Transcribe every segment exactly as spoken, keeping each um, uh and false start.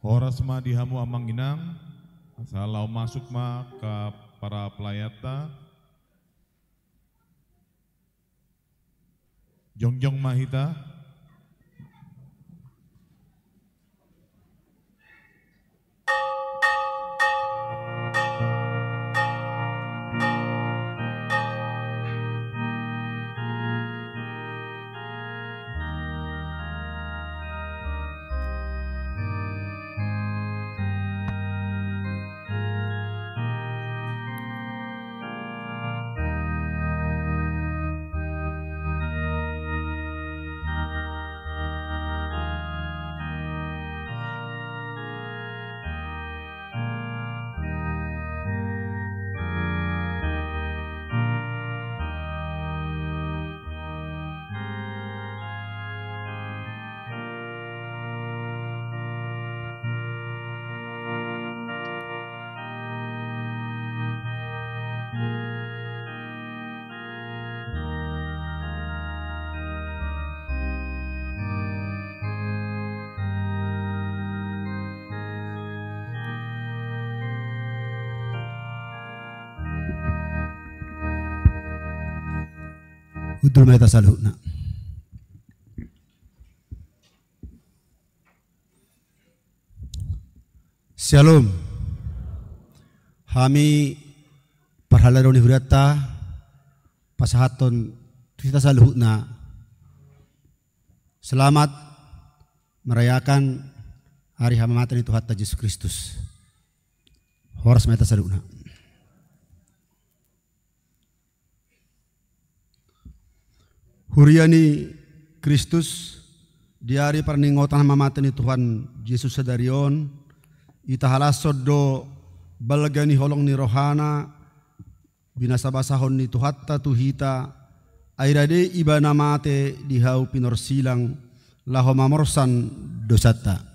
Horas ma di hamu amang inang, asa laho masuk ma angka para pelayanta. Jongjong ma hita. Hundul ma hita saluhutna. Syalom. Hami parhalado ni hurianta pasahathon tu hita saluhutna. Selamat merayakan hari hamamate ni Tuhanta Jesus Kristus. Horas ma hita saluhutna. Huria ni Kristus, di ari parningotan hamamate ni Tuhan Jesus sadari on, itahalashon do balga ni holong ni rohana, binasabasahon ni Tuhanta tu hita, ai rade Ibana mate di hau pinorsilang, laho mamorsan dosanta.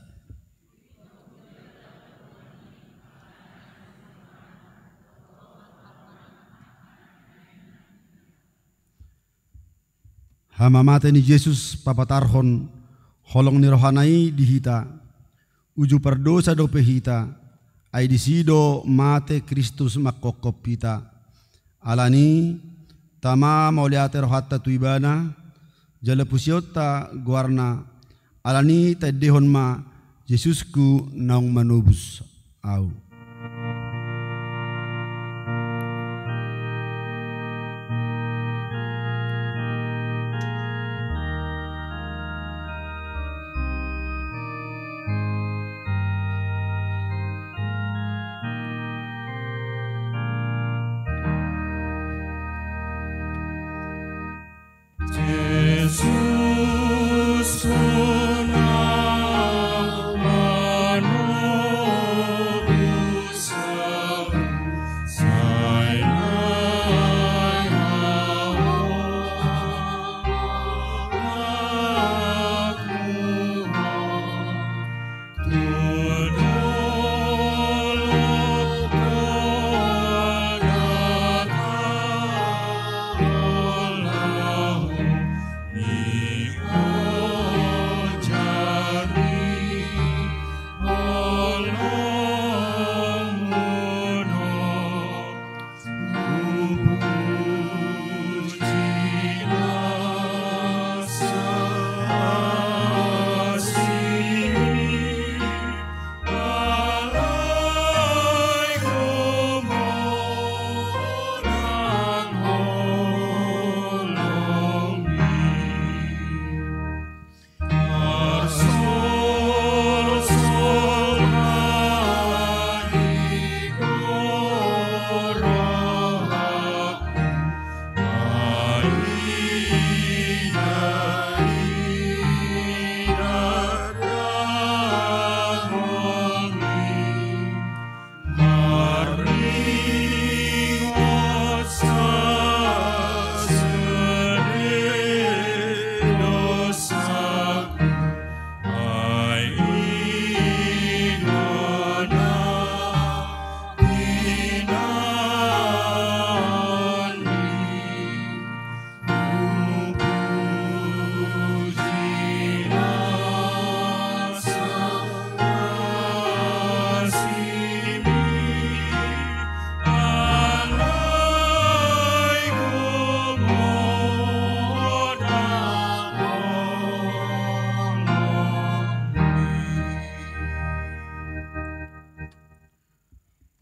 Hamamate ni Jesus papatarhon holong ni rohana i di hita. Uju pardosa dope hita, ai disi do mate Kristus manghophop hita. Alani, tama mauliate rohanta tu Ibana, jala pujionnta goarna, alani taendehon ma Jesusku naung manobus ahu.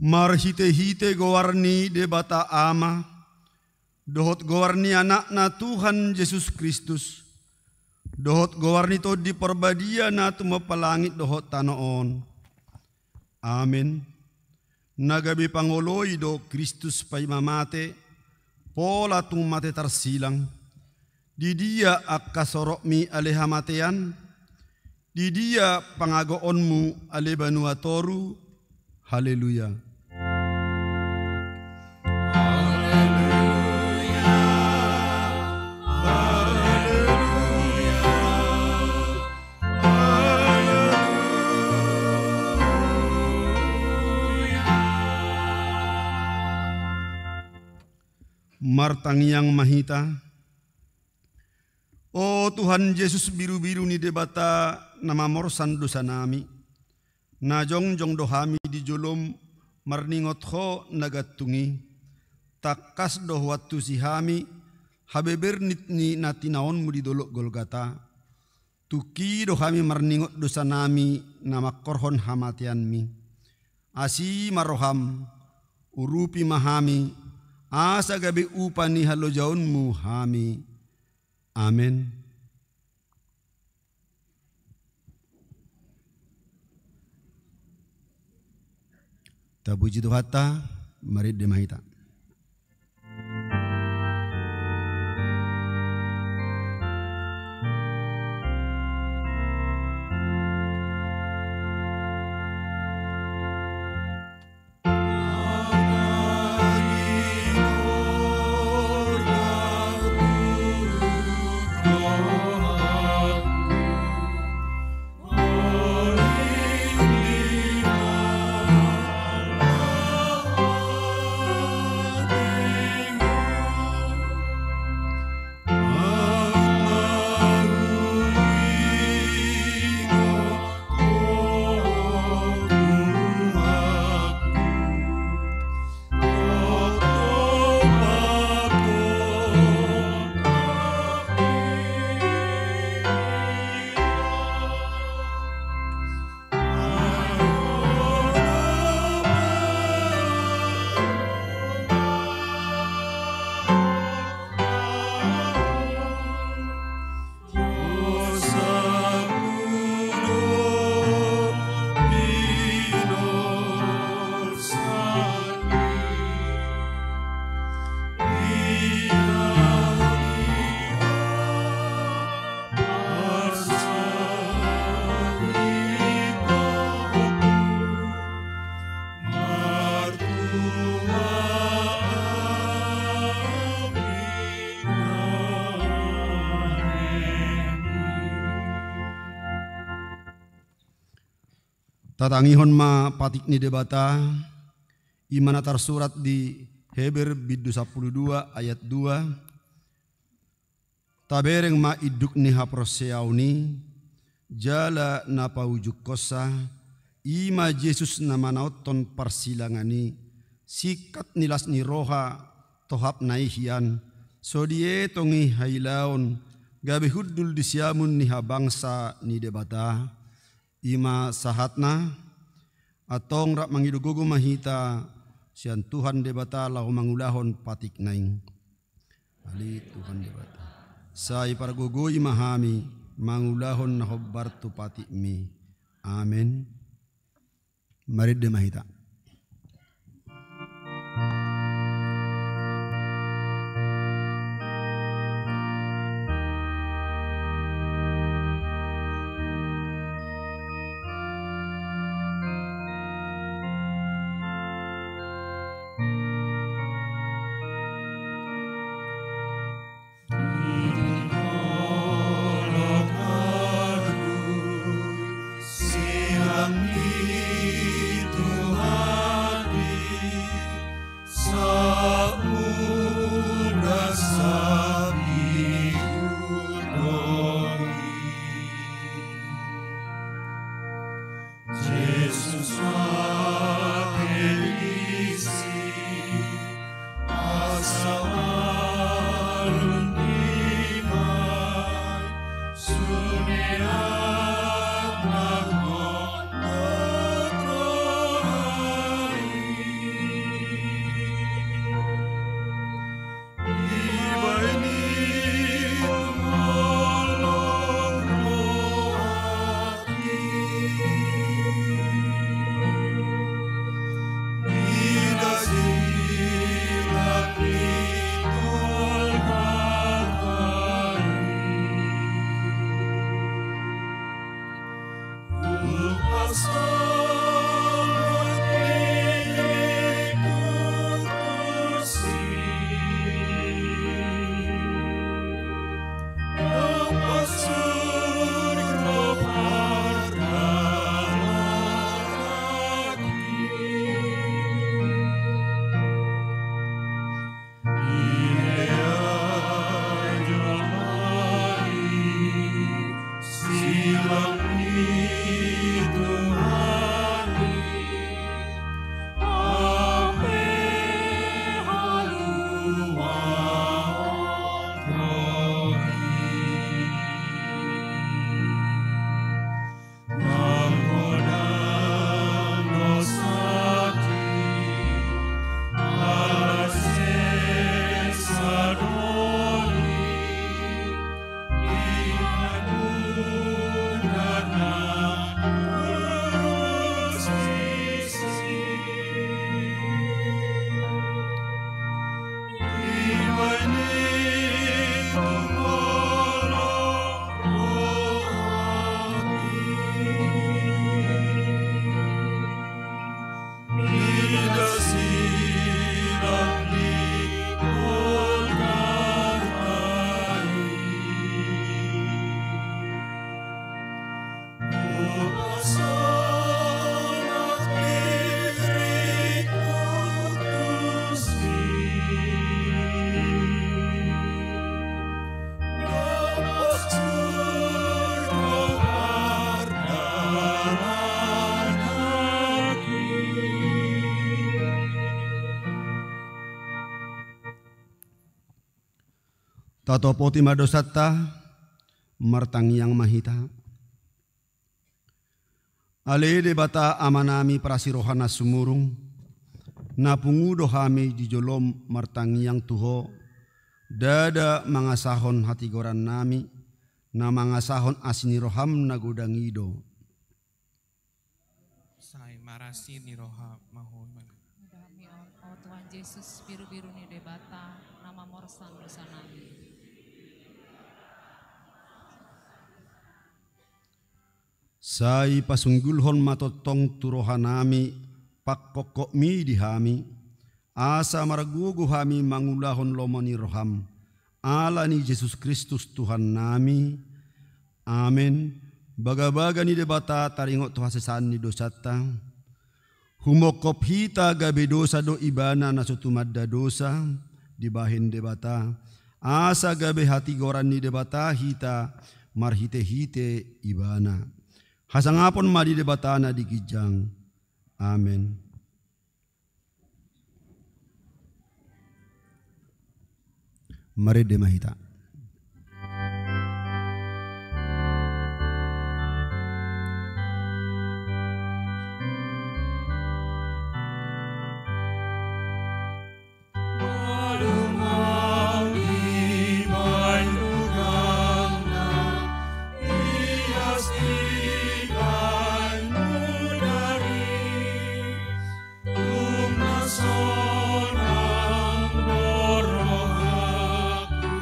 Marhite-hite goar ni Debata Ama, dohot goar ni Anakna Tuhan Jesus Kristus, dohot goar ni Tondi Parbadia na tumompa langit dohot tano on. Amen. Na gabe pangoloi do Kristus paima mate, pola tung mate tarsilang. Di dia angka sorokmi ale hamatean? Di dia pangagoonmu ale banua toru? Haleluya. Haleluya. Haleluya. Haleluya. Martangiang ma hita. O Tuhan Jesus, birubiru ni Debata, na mamorsan dosanami, na jongjong do hami di jolom marningot Ho na gantung i. Tangkas do huantusi hami habebernit ni na tinaonmu di dolok Golgata. Tungki do hami marningot dosanami na mangkorhon hamateanmi. Asi ma roham, urupi ma hami, asa gabe upa ni halojaonmu hami. Amen. Tapuji Tuhanta, marende ma hita. Tatangihon ma patik ni Debata, i ma na tarsurat di Heber bindu sampulu dua ayat dua. Tabereng ma induk ni haporseaon i, jala na paujungkonsa, i ma Jesus na manaonhon parsilangan i, singkat ni las ni roha, tohapna i hian, so dietong i hailaon, gabe hundul di siamun ni habangsa ni Debata. I ma sahatna. Antong rap mangido gogo ma hita sian Tuhan Debata laho mangulahon patikna i. Ale Tuhan Debata, sai pargogoi ma hami mangulahon na hombar tu patikmi. Amen. Marende ma hita. Tatopoti ma dosanta, martangiang ma hita. Ale Debata Amanami parasi roha na sumurung, na pungu do hami di jolom martangiang tu Ho, ndada mangasahon hatigorannami, na mangasahon asi ni roham na godang i do. Sai marasi ni roha ma Ho. Hami on, o Tuhan Jesus, birubiru ni Debata, na mamorsan dosanami. Sai pasunggulhon ma tongtong tu rohanami pangkongkopmi di hami, asa margogo hami mangulahon lomo ni roham, ala ni Jesus Kristus Tuhannami. Amen. Bagabaga ni Debata taringot tu hasesaan ni dosanta. Humongkop hita gabe dosa do Ibana na so tumanda dosa dibahen Debata, asa gabe hatigoran ni Debata hita marhitehite Ibana. Hasangapon ma di Debata na di ginjang. Amen. Marende ma hita. Tung na sonang do rohangku,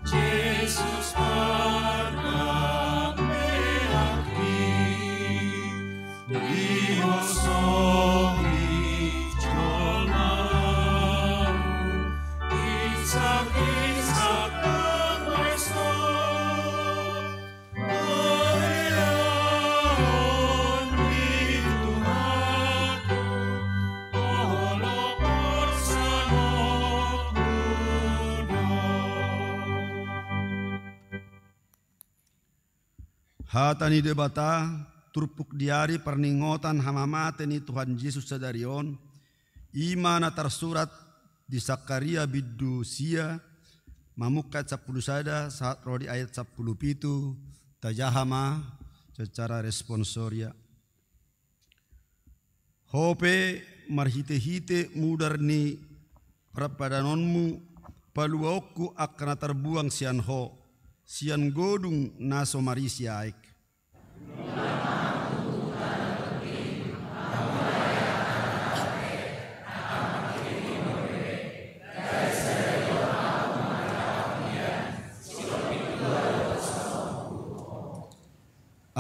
Jesus, pardamaiangki. Dibosohi jolmamu, insak-insak nang marsok. Peleon ni Tuhanku, olo porsanonku do. Hata ni Debata, turpuk di ari parningotan hamamate ni Tuhan Jesus sadari on, i ma na tarsurat di Sakaria bindu sia, mamungka ayat sampulu sada sahat ro di ayat sampulu pitu, tajaha ma secara responsoria. Ho pe marhitehite mudar ni parpadanonmu paluaonku angka na tarbuang sian ho, sian godung na so marisi aek.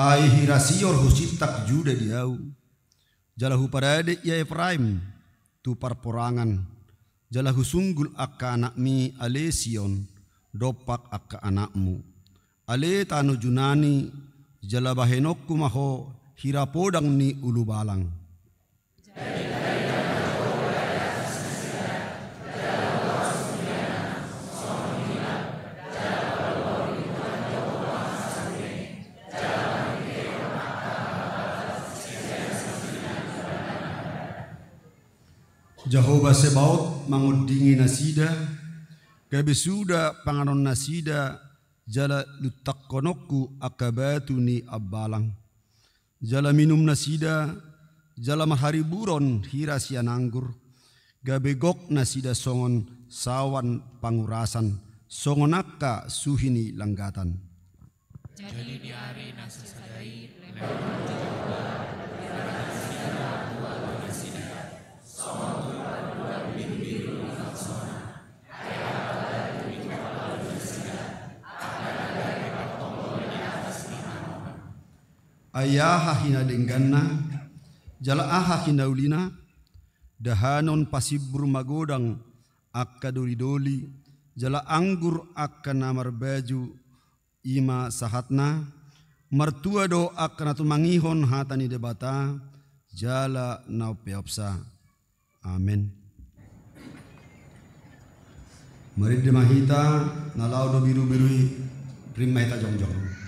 Ai hira sior husintak Juda di ahu, jala huparade ia Epraim tu parporangan, jala husunggul angka anakmi ale Sion, dompak angka anakmu. Ale tano Junani, jala bahenonku ma ho hira podang ni ulubalang. Jahowa Sebaot mangondingi nasida, gabe suda panganonnasida, jala luntangkononku angka batu ni ambalang. Jala minum nasida, jala marhariburon hira sian anggur, gabe gok nasida songon sawan pangurasan, songon angka suhi ni langgatan. Jadi di ari na sasada i, lehon Jahowa, Ai aha hinadengganna, jala aha hinaulina? Dahanon pasimbur magodang angka dolidoli, jala anggur angka na marbaju, i ma sahatna. Martua do angka na tumangihon hata ni Debata, jala na umpeopsa. Amen. Marende ma hita, na laho do birubiru i, rim ma hita jongjong.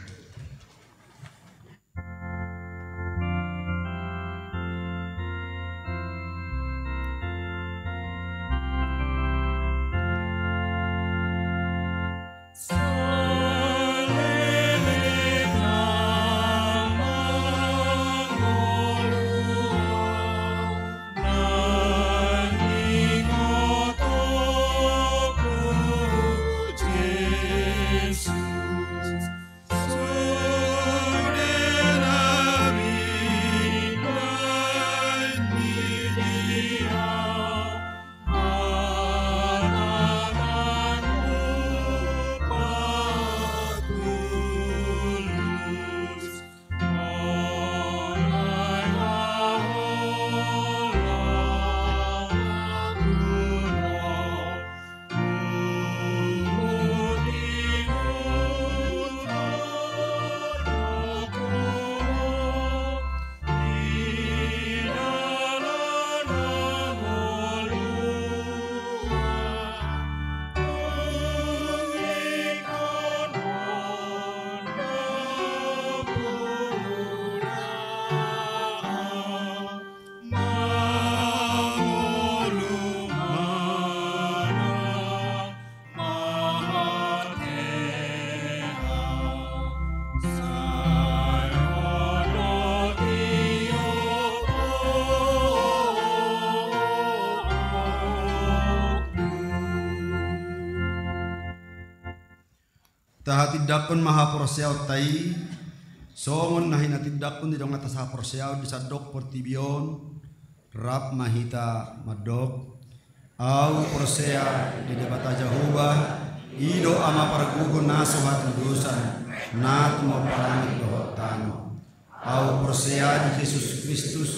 Tahatindangkon ma haporseaonta i, songon na hinatindangkon di dongan sahaporseaon di sandok portibi on. Rap ma hita mandok: Ahu porsea di Debata Jahowa, i do Ama pargogo na so hatudosan, na tumompa langit dohot tano. Ahu porsea di Jesus Kristus,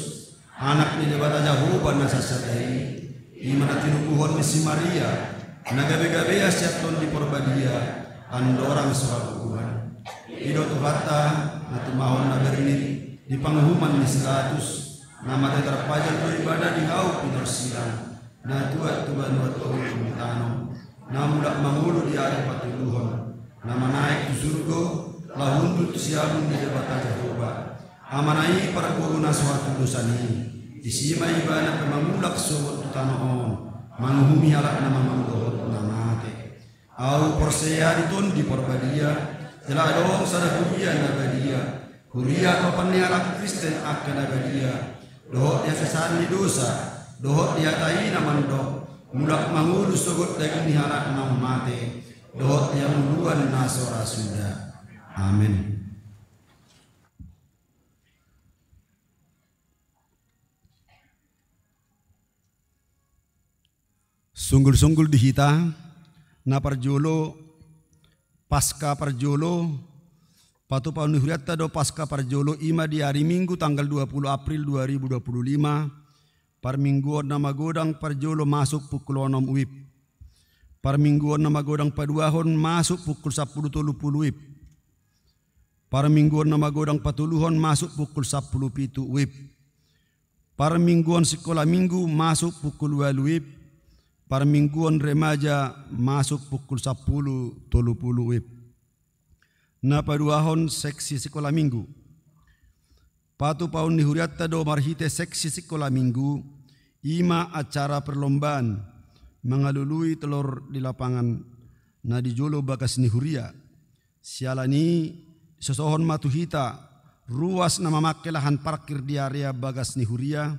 Anak ni Debata Jahowa na sasada i, i ma na tinubuhon ni si Maria, na gabe-gabea sian Tondi Porbadia, andorang so habubuhan. I do Tuhanta, na tumahon na bernit di panguhuman ni si Pilatus, na mate tarpajal do ibana di hau pinorsilang, na tuat tu banua toru ni tano, na mulak mangolu di ari patoluhon, na manaek tu surgo, laho hundul tu siamun ni Debata Jahowa, Amana i pargogo na so hatudosan i. Disi ma ibana pe mangulak sogot tu tano on, manguhumi halak na mangolu dohot na mate. Ahu porsea di Tondi Porbadia, jala adong sada huria na badia, huria topan ni halak Kristen angka na badia, dohot di hasesaan ni dosa, dohot di hata i na mandok: Mulak mangolu sogot daging ni halak naung mate, dohot di hangoluan na so ra suda. Amen. Sunggul-sunggul di hita, na parjolo, Paska parjolo, patupaon ni hurianta do Paska parjolo, i ma di ari Minggu tanggal dua puluh April dua ribu dua puluh lima, parmingguon na magodang parjolo masuk pukul onom WIB. Parmingguon na magodang paduahon masuk pukul sampulu tolu pulu WIB. Parmingguon na magodang patoluhon masuk pukul sampulu pitu WIB. Parmingguon sikola minggu masuk pukul ualu WIB. Parmingguon remaja masuk pukul sampulu tolu pulu WIB. Na paduahon seksi sikola minggu. Patupaon ni hurianta do marhite seksi sikola minggu, i ma acara perlombaan mangalului telor di lapangan na di jolo bagas ni huria. Siala ni i, disosohon ma tu hita ruas na mamangke lahan parkir di area bagas ni huria,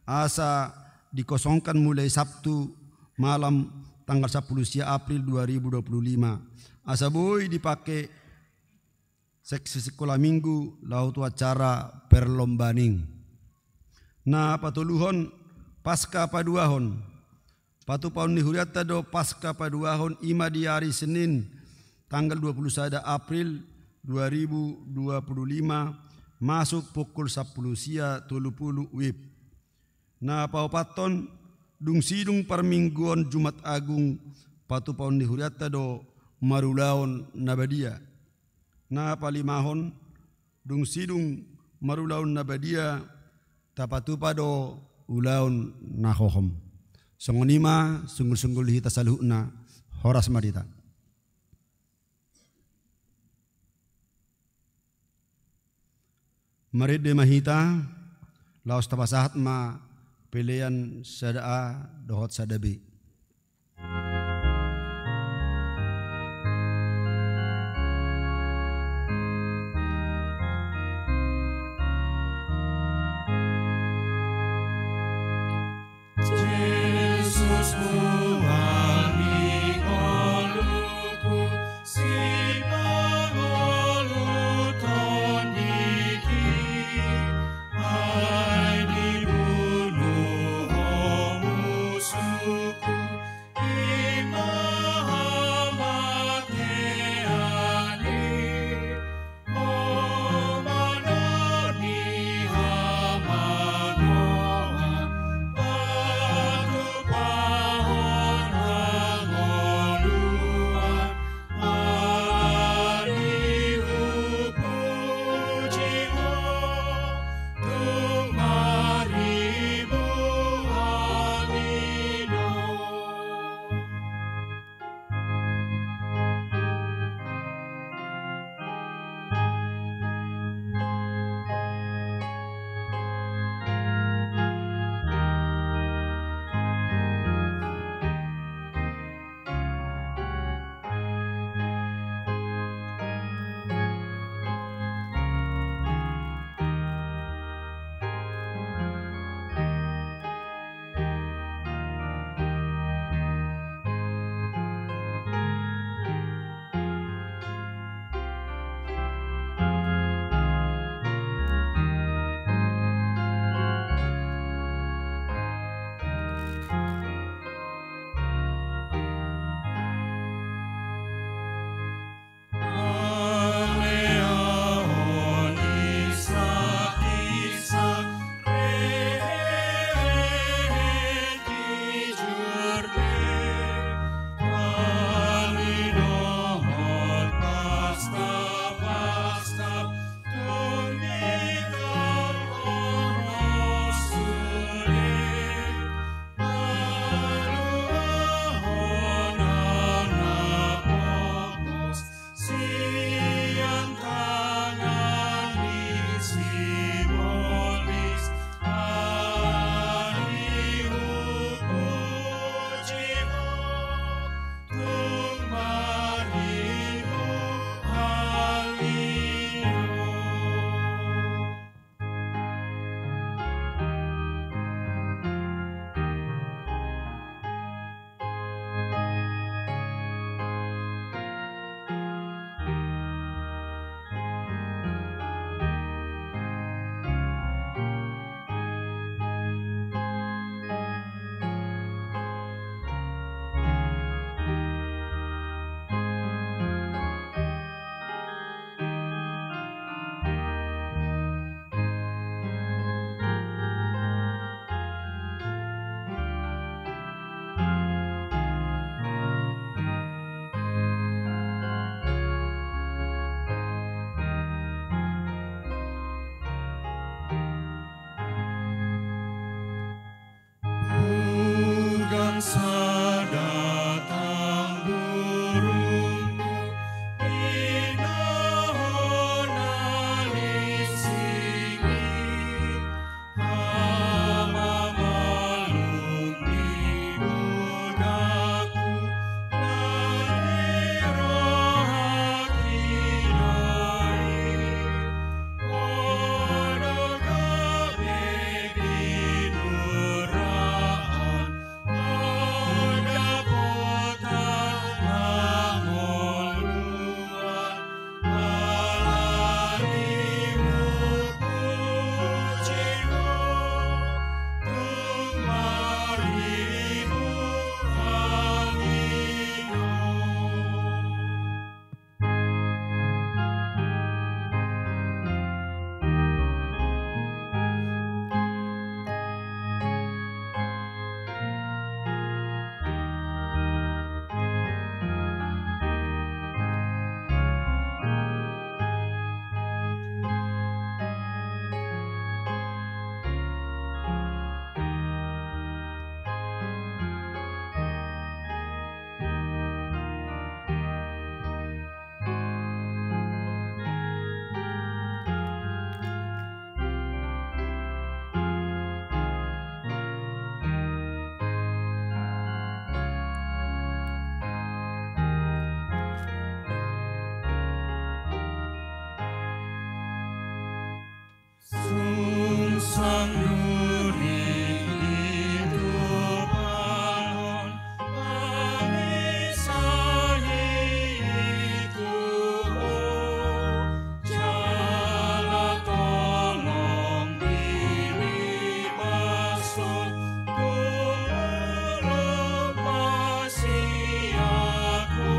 asa dikosongkan mulai Sabtu malam tanggal sampulu sia April dua ribu dua puluh lima, asa boi dipake seksi sikola minggu laho tu acara perlombaan i. Na patoluhon, Paska paduahon. Patupaon ni hurianta do Paska paduahon, i ma di ari Senin tanggal dua puluh sada April dua ribu dua puluh lima, masuk pukul sampulu sia tolu pulu WIB. Na paopathon, dung sidung parmingguon Jumat Agung, patupaon ni hurianta do marulaon na badia. Na palimahon, dung sidung marulaon na badia, tapatupa do ulaon na hohom. Songon i ma sunggul-sunggul di hita saluhutna. Horas ma di hita. Marende ma hita, laos tapasahat ma pelean sada A dohot sada B. Jesus, mual ni ngolungku, sipangolu tondingki, ai dibunu Ho musungku. Sada tamburungmu, inna ho na linsing i, hamamalum ni gondangku, na di rohangku i. Poda gabe di duraan, Sungsang duri di tumpahon, hami sahi tu ho, jala tolong dilibashon tu ulaon masiak ho.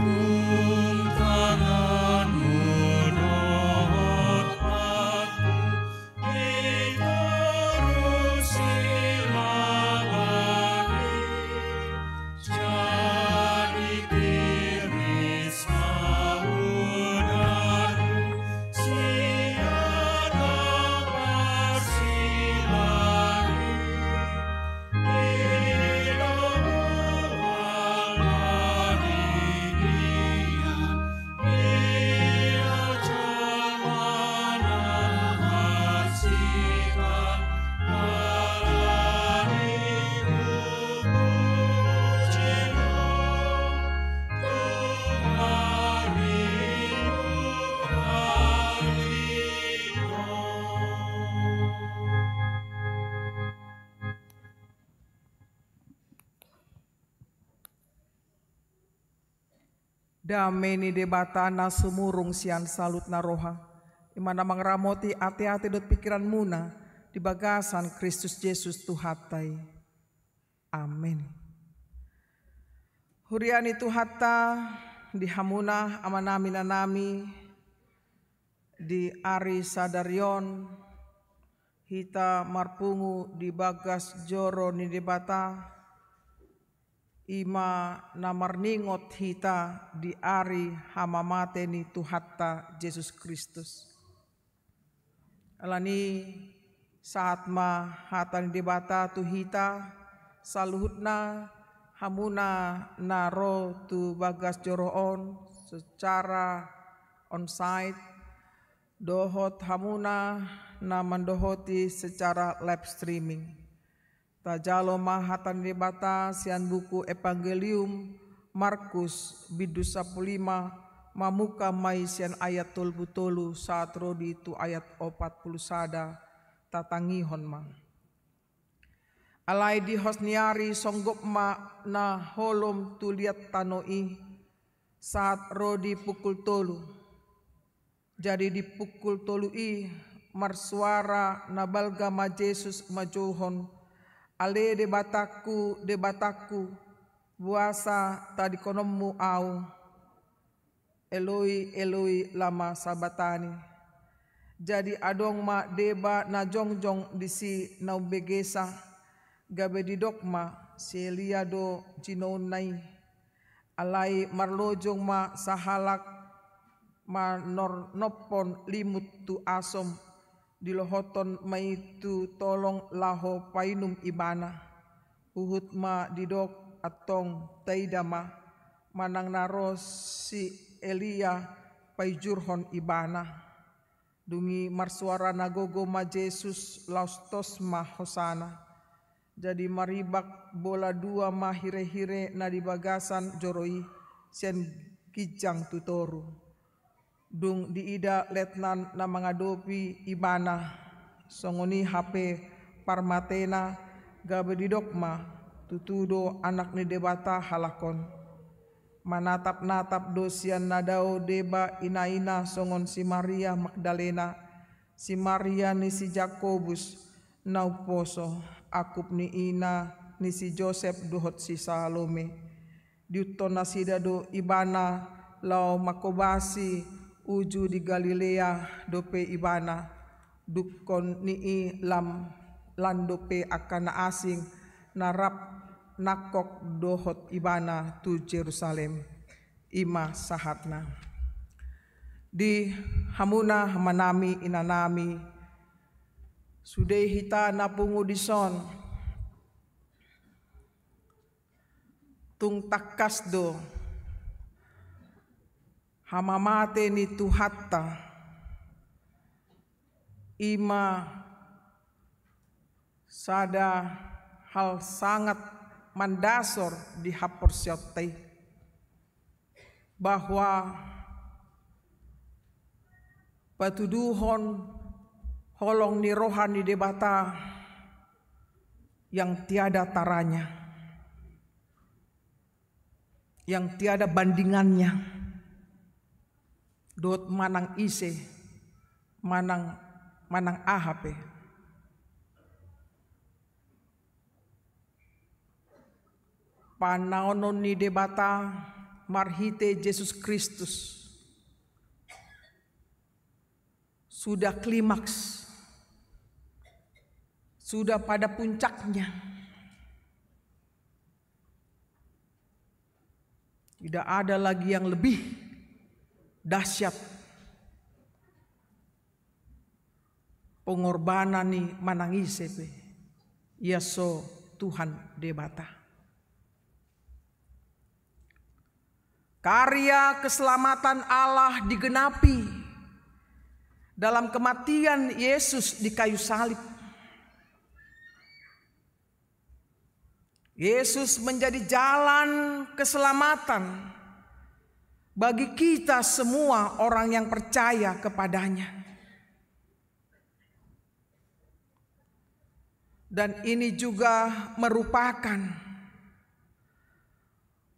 Tung tanganmu dohot patku, di toru silabahi, jadi tiris ma udarmu, sian na parsilahi. Dame ni Debata na sumurung sian saluhutna roha, i ma na mangaramoti ateate dohot pingkiranmuna di bagasan Kristus Jesus Tuhanta i. Amen. Huria ni Tuhanta, di hamuna amanami, inanami, di ari sadari on hita marpungu di bagas joro ni Debata, i ma na marningot hita di ari hamamate ni Tuhanta Jesus Kristus. Alani Sahat ma hata ni Debata tu hita, saluhutna hamuna na ro tu bagas joro on secara onsite, dohot hamuna na mandohoti secara live streaming. Tajalo ma hata ni Debata sian buku Evangelium Markus bindu sampulu lima, mamungka ma i sian ayat tolu pulu tolu sahat ro di tu ayat opat pulu sada, tatangihon ma. Alai di hos ni ari songgop ma na holom tu liat tano i, sahat ro di pukul tolu. Jadi di pukul tolu i marsuara na balga ma Jesus manjouhon, "Ale Debatangku, Debatangku, boasa tadingkononmu Ahu? Eloi, Eloi, lama sabaktani?" Jadi adong ma deba na jongjong disi na umbegesa, gabe didok ma, "Si Elia do jinounna i." Alai marlojong ma sahalak manornophon limut tu asom, dilohothon ma i tu tolong laho painum ibana. Huhut ma didok, "Antong taida ma, manang na ro si Elia paijurhon ibana." Dung i marsuara na gogo ma Jesus, laos tos ma hosana. Jadi maribak bola dua ma hirehire na di bagasan joro i, sian ginjang tu toru. Dung diida letnan na mangadopi ibana, songon i hape parmatena, gabe didok ma, "Tutu do Anak ni Debata halak on." Manatapnatap do sian na dao deba inaina, songon si Maria Magdalena, si Maria ni si Jakobus na umposo, angkup ni ina ni si Josep dohot si Salome. Diihuthon nasida do ibana laho manghobasi uju di Galilea dope ibana, dungkon ni i lam, lan dope angka na asing na rap nangkok dohot ibana tu Jerusalem. I ma sahatna. Di hamuna amanami, inanami, sude hita na pungu dison, tung tangkas do hamamate ni Tuhanta, i ma sada hal sangat mandasor di haporseaonta i, bahwa patuduhon holong ni roha ni Debata yang tiada taranya, yang tiada bandingannya, dohot manang ise, manang, manang aha pe. Panaonon ni Debata marhite Jesus Kristus sudah klimaks, sudah pada puncaknya. Tidak ada lagi yang lebih dahsyat pengorbanan ni manang ise pe, ia so Tuhan Debata. Karya keselamatan Allah digenapi dalam kematian Yesus di kayu salib. Yesus menjadi jalan keselamatan bagi kita semua orang yang percaya kepada-Nya. Dan ini juga merupakan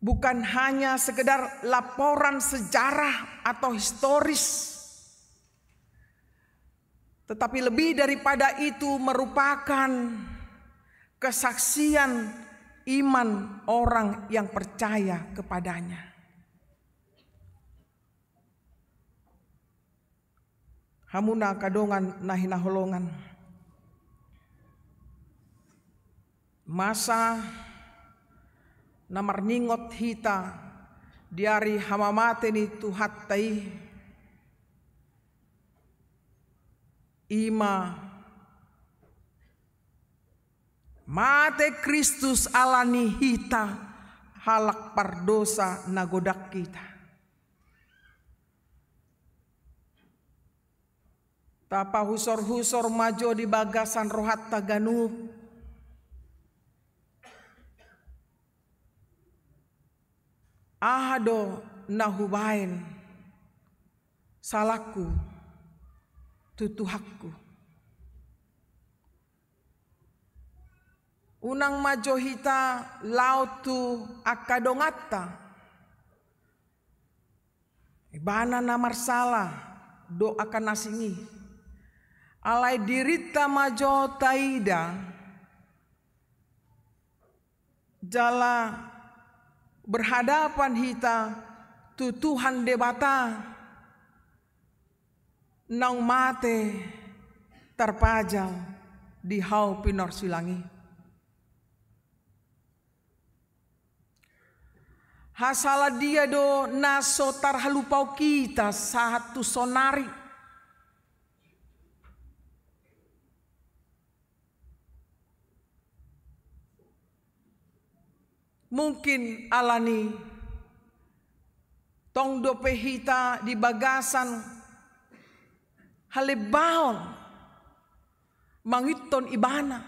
bukan hanya sekedar laporan sejarah atau historis, tetapi lebih daripada itu merupakan kesaksian iman orang yang percaya kepada-Nya. Hamu angka dongan na hinaholongan, masa na marningot hita di ari hamamate ni Tuhanta i, i ma Mate Kristus ala ni hita halak pardosa na godang hita. Tapahusorhusor ma jo di bagasan rohanta ganup. Aha do na hubaen salangku tu Tuhanku? Unang ma jo hita laho tu angka donganta, ibana na marsala dohot angka na asing i. Alai dirinta ma jo taida jala berhadapan hita tu Tuhan Debata naung mate tarpajal di hau pinorsilang i. Hasala dia do na so tarhalupaon hita sahat tu sonari? Mungkin ala ni tong dope hita di bagasan halembaon mangihuthon ibana.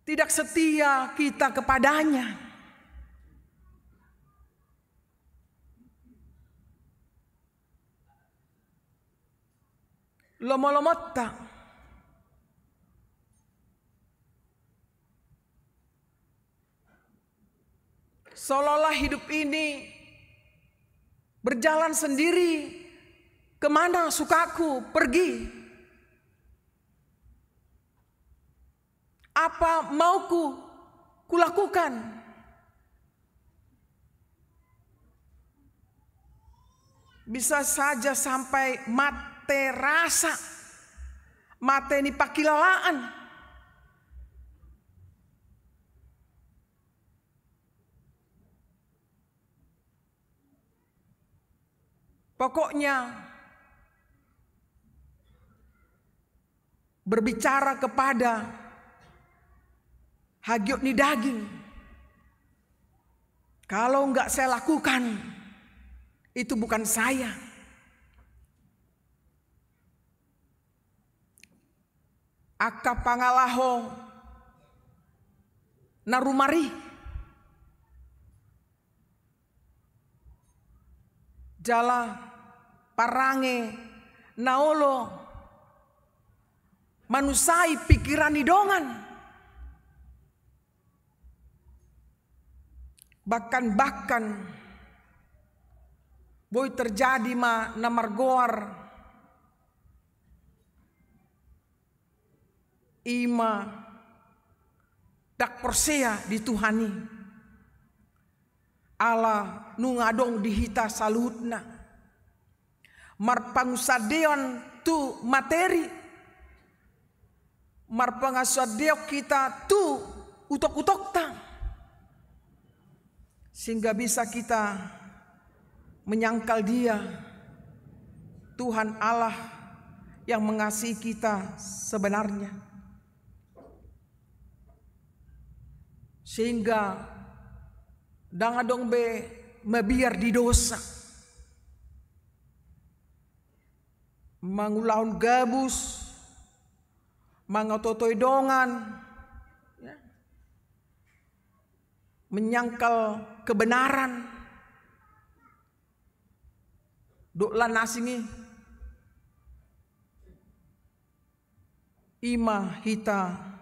Tidak setia kita kepadanya. Lomolomonta, seolah-olah hidup ini berjalan sendiri, kemana sukaku pergi. Apa mauku kulakukan? Bisa saja sampai mate rasa, mate ni pangkilalaan. Pokoknya, berbicara kepada hagiot ni daging, kalau nggak saya lakukan, itu bukan saya. Angka pangalaho na rumar i jala parange na olo manusai pikiran ni dongan. Bahkan, bahkan boi terjadi ma na margoar i ma ndang porsea di Tuhan i. Ala nunga adong di hita saluhutna marpangunsandeon tu materi, marpangunsandeon hita tu utok-utokta, sehingga bisa kita menyangkal Dia, Tuhan Allah yang mengasihi kita sebenarnya. Sehingga ndang adong be mabiar di dosa, mangulahon gabus, mangatotoi dongan, ya, menyangkal kebenaran, dohot na asing i. I ma hita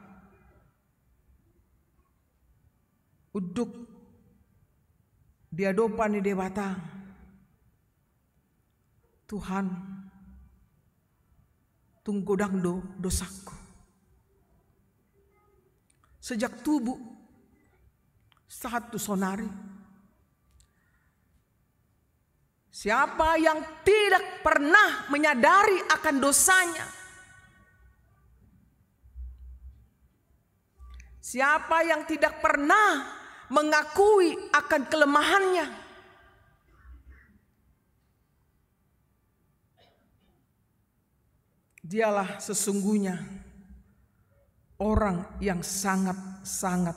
unduk di adopan ni Debata. Tuhan, tung godang do dosangku. Sejak tubu sahat tu sonari, siapa yang tidak pernah menyadari akan dosanya? Siapa yang tidak pernah mengakui akan kelemahannya? Dialah sesungguhnya orang yang sangat-sangat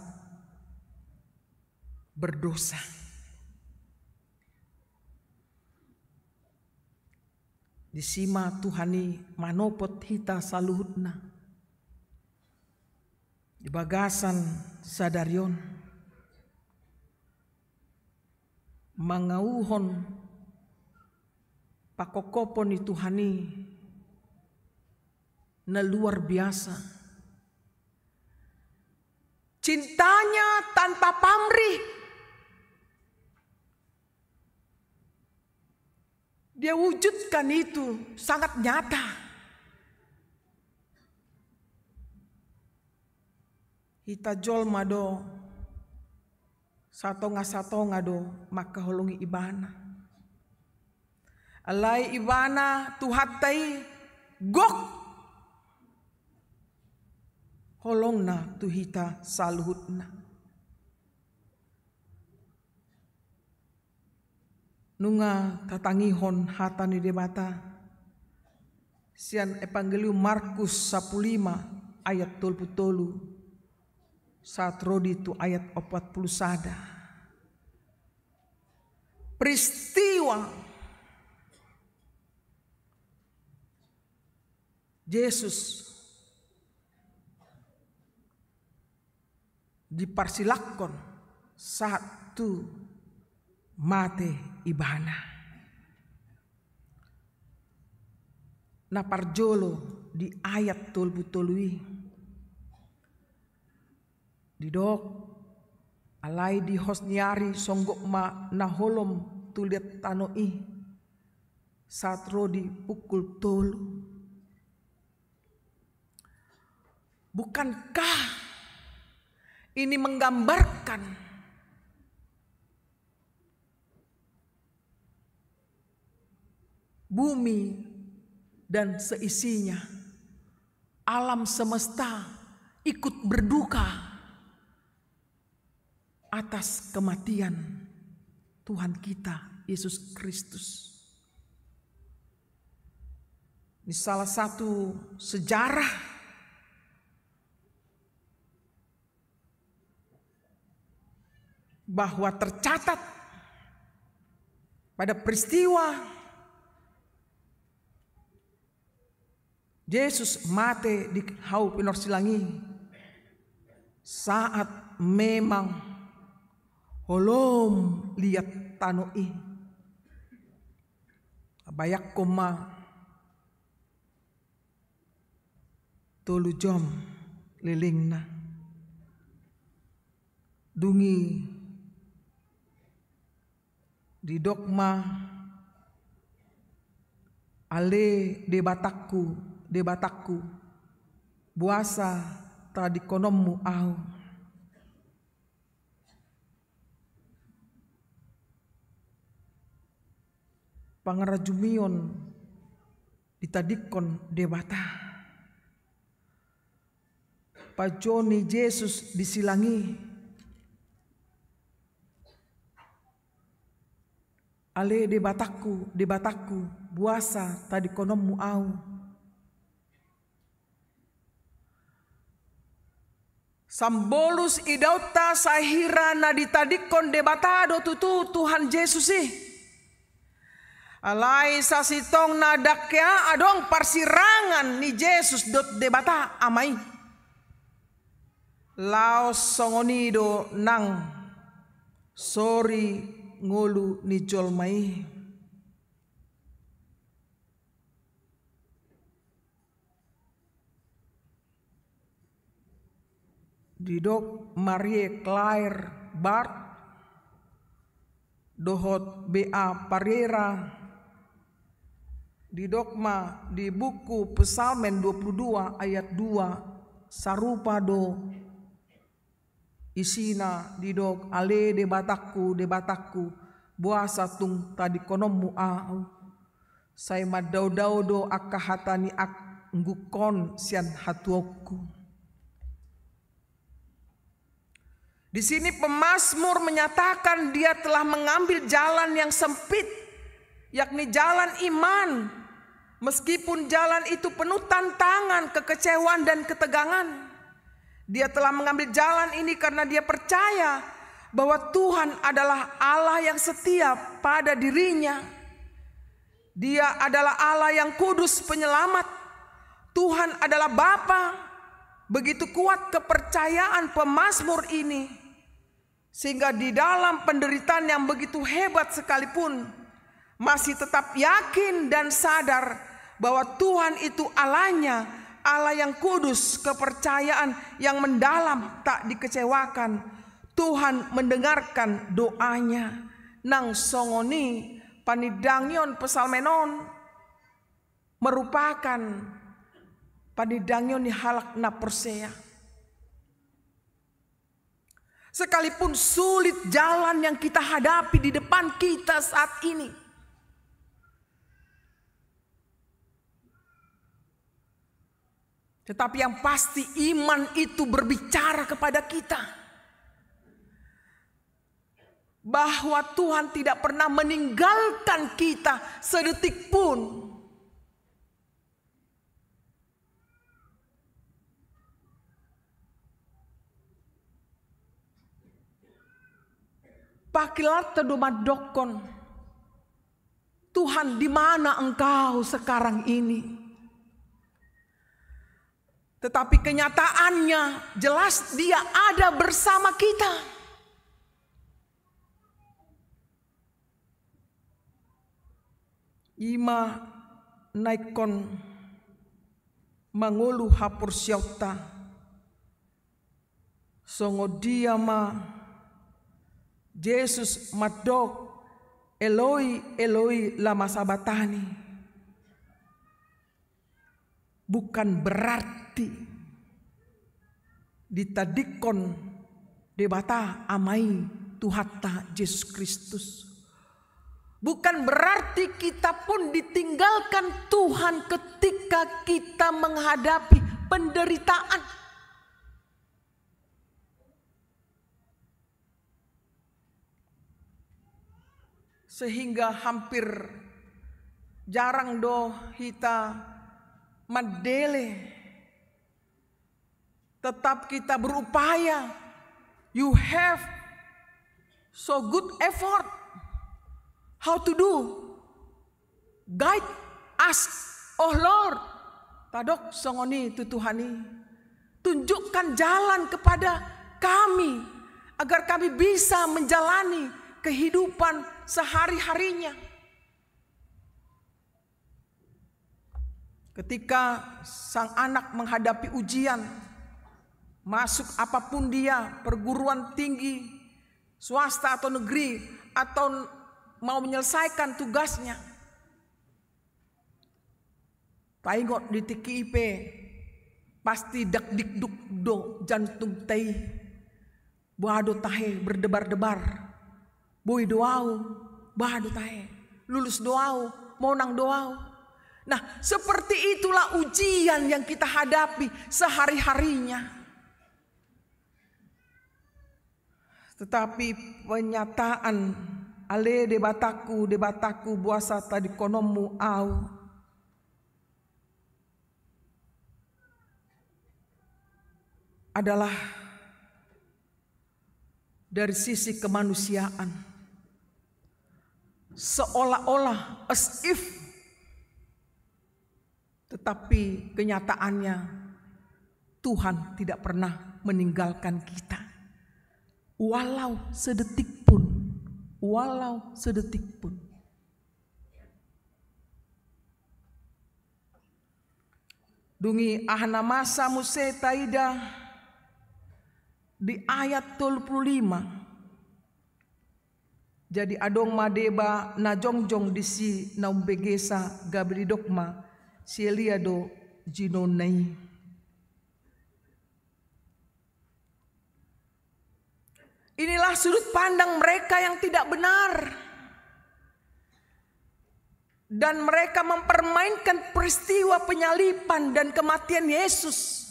berdosa. Disi ma Tuhan i manopot hita saluhutna di bagasan sadari on, mangauhon pangkophopon ni Tuhan i na luar biasa. Cintanya tanpa pamrih. Dia wujudkan itu sangat nyata. Hita jolma do satonga-satonga do mangkaholongi Ibana. Alai Ibana Tuhanta i gok holongna tu hita saluhutna. Nunga tatangihon hata ni Debata sian Evangelium Markus sampulu lima ayat tolu pulu tolu sahat ro di tu ayat opat pulu sada. Peristiwa Jesus diparsilakkon sahat tu mate Ibana. Na parjolo di ayat tolu pulu tolu i didok, alai di hos ni ari songgop ma na holom tu liat tano i sahat ro di pukul tolu. Bukankah ini menggambarkan bumi dan seisinya, alam semesta ikut berduka atas kematian Tuhan kita, Yesus Kristus? Ini salah satu sejarah bahwa tercatat pada peristiwa Jesus mate di hau pinorsilang i, saat memang holom liat tano i. Bayangkon ma, tolu jom lelengna. Dung i didok ma, ale Debatangku, Debatangku, boasa tadingkononmu ahu? Pangarajumion ditadingkon Debata. Pajou ni Jesus di silang i, ale Debatangku, Debatangku, boasa tadingkononmu ahu? Sambolus idaonta sai hira na ditadingkon Debata do tutu Tuhan Jesus i. Alai sasintongna ndang hea adong parsirangan ni Jesus dohot Debata Ama i. Laos songon i do nang sori ngolu ni jolma i. Didok Marie Claire Bart dohot B A Pereira, didok ma di buku Psalmen dua puluh dua ayat dua, sarupa do isina didok, ale Debatangku, Debatangku, boasa tung tadingkononmu ahu? Sai mandao-dao do angka hata ni anggukon sian hatuaonku. Di sini pemazmur menyatakan dia telah mengambil jalan yang sempit, yakni jalan iman, meskipun jalan itu penuh tantangan, kekecewaan, dan ketegangan. Dia telah mengambil jalan ini karena dia percaya bahwa Tuhan adalah Allah yang setia pada dirinya. Dia adalah Allah yang kudus, penyelamat. Tuhan adalah Bapa. Begitu kuat kepercayaan pemazmur ini, sehingga di dalam penderitaan yang begitu hebat sekalipun, masih tetap yakin dan sadar bahwa Tuhan itu Allahnya, Allah yang kudus, kepercayaan yang mendalam, tak dikecewakan. Tuhan mendengarkan doanya. Nang songon i panindangion psalmen on merupakan panindangion ni halak na porsea. Sekalipun sulit jalan yang kita hadapi di depan kita saat ini, tetapi yang pasti iman itu berbicara kepada kita bahwa Tuhan tidak pernah meninggalkan kita sedetik pun. Pakilarta do mandokkon, "Tuhan, di mana Engkau sekarang ini?" Tetapi kenyataannya jelas Dia ada bersama kita. I ma na ingkon mangolu haporseaonta. Songon dia ma Jesus mandok, "Eloi, Eloi, lama sabaktani?" Bukan berarti ditadingkon Debata Ama i Tuhanta Jesus Kristus. Bukan berarti kita pun ditinggalkan Tuhan ketika kita menghadapi penderitaan. Sehingga hampir jarang do hita mandele. Tetap kita berupaya. You have so good effort. How to do? Guide us, oh Lord. Tadok songon i tu Tuhan i. Tunjukkan jalan kepada kami, agar kami bisa menjalani kehidupan sehari-harinya. Ketika sang anak menghadapi ujian, masuk apapun dia, perguruan tinggi, swasta atau negeri, atau mau menyelesaikan tugasnya, taingot di tingki i pe, pasti dakdikduk do jantungta i. Boha do tahe berdebar-debar. Boi do au, boha do tahe. Lulus do au, monang do au. Nah, seperti itulah ujian yang kita hadapi sehari-harinya. Tetapi pernyataan, "Ale Debatangku, Debatangku, boasa tadingkononmu au?" adalah dari sisi kemanusiaan. Seolah-olah, as if. Tetapi kenyataannya, Tuhan tidak pernah meninggalkan kita. Walau sedetik pun, walau sedetik pun. Dung i aha na masa muse taida di ayat tolu pulu lima. Jadi adong ma deba na jongjong disi na umbegesa, gabe didok ma, "Si Elia do jinonna i." Inilah sudut pandang mereka yang tidak benar. Dan mereka mempermainkan peristiwa penyaliban dan kematian Yesus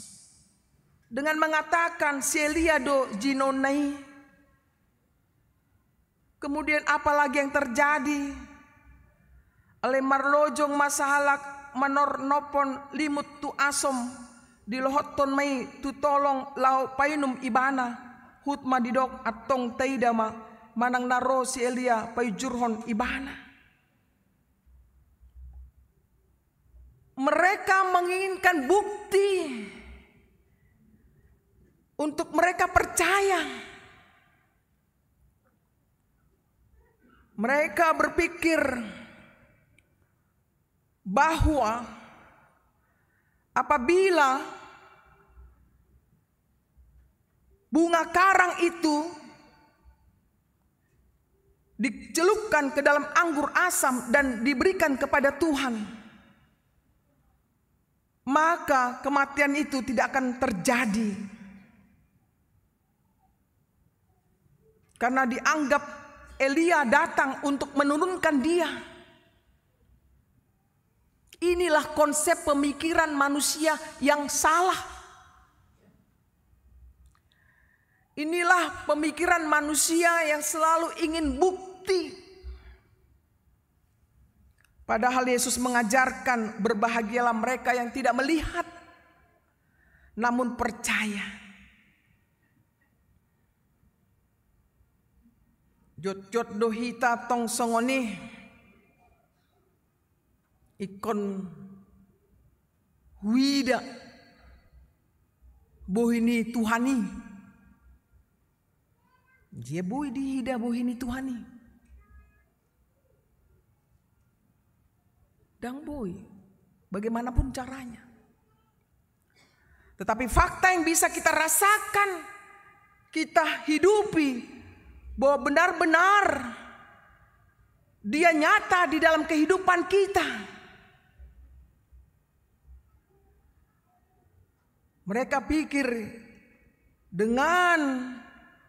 dengan mengatakan, "Si Elia do jinonna i." Kemudian apa lagi yang terjadi? Alai marlojong ma sahalak manornophon limut tu asom, Dilohothon ma i tu tolong laho painum ibana, huhut ma didok, antong taida ma manang na ro si Elia paujurhon ibana. Mereka menginginkan bukti untuk mereka percaya. Mereka berpikir bahwa apabila bunga karang itu dicelupkan ke dalam anggur asam dan diberikan kepada Tuhan, maka kematian itu tidak akan terjadi. Karena dianggap Elia datang untuk menurunkan dia. Inilah konsep pemikiran manusia yang salah. Inilah pemikiran manusia yang selalu ingin bukti. Padahal Yesus mengajarkan, "Berbahagialah mereka yang tidak melihat, namun percaya." Jotjot do hita tong songon i. Ingkon huida bohi ni Tuhan i. Dia boi diida bohi ni Tuhan i. Ndang boi, bagaimanapun caranya. Tetapi fakta yang bisa kita rasakan, kita hidupi, bahwa benar-benar Dia nyata di dalam kehidupan kita. Mereka pikir dengan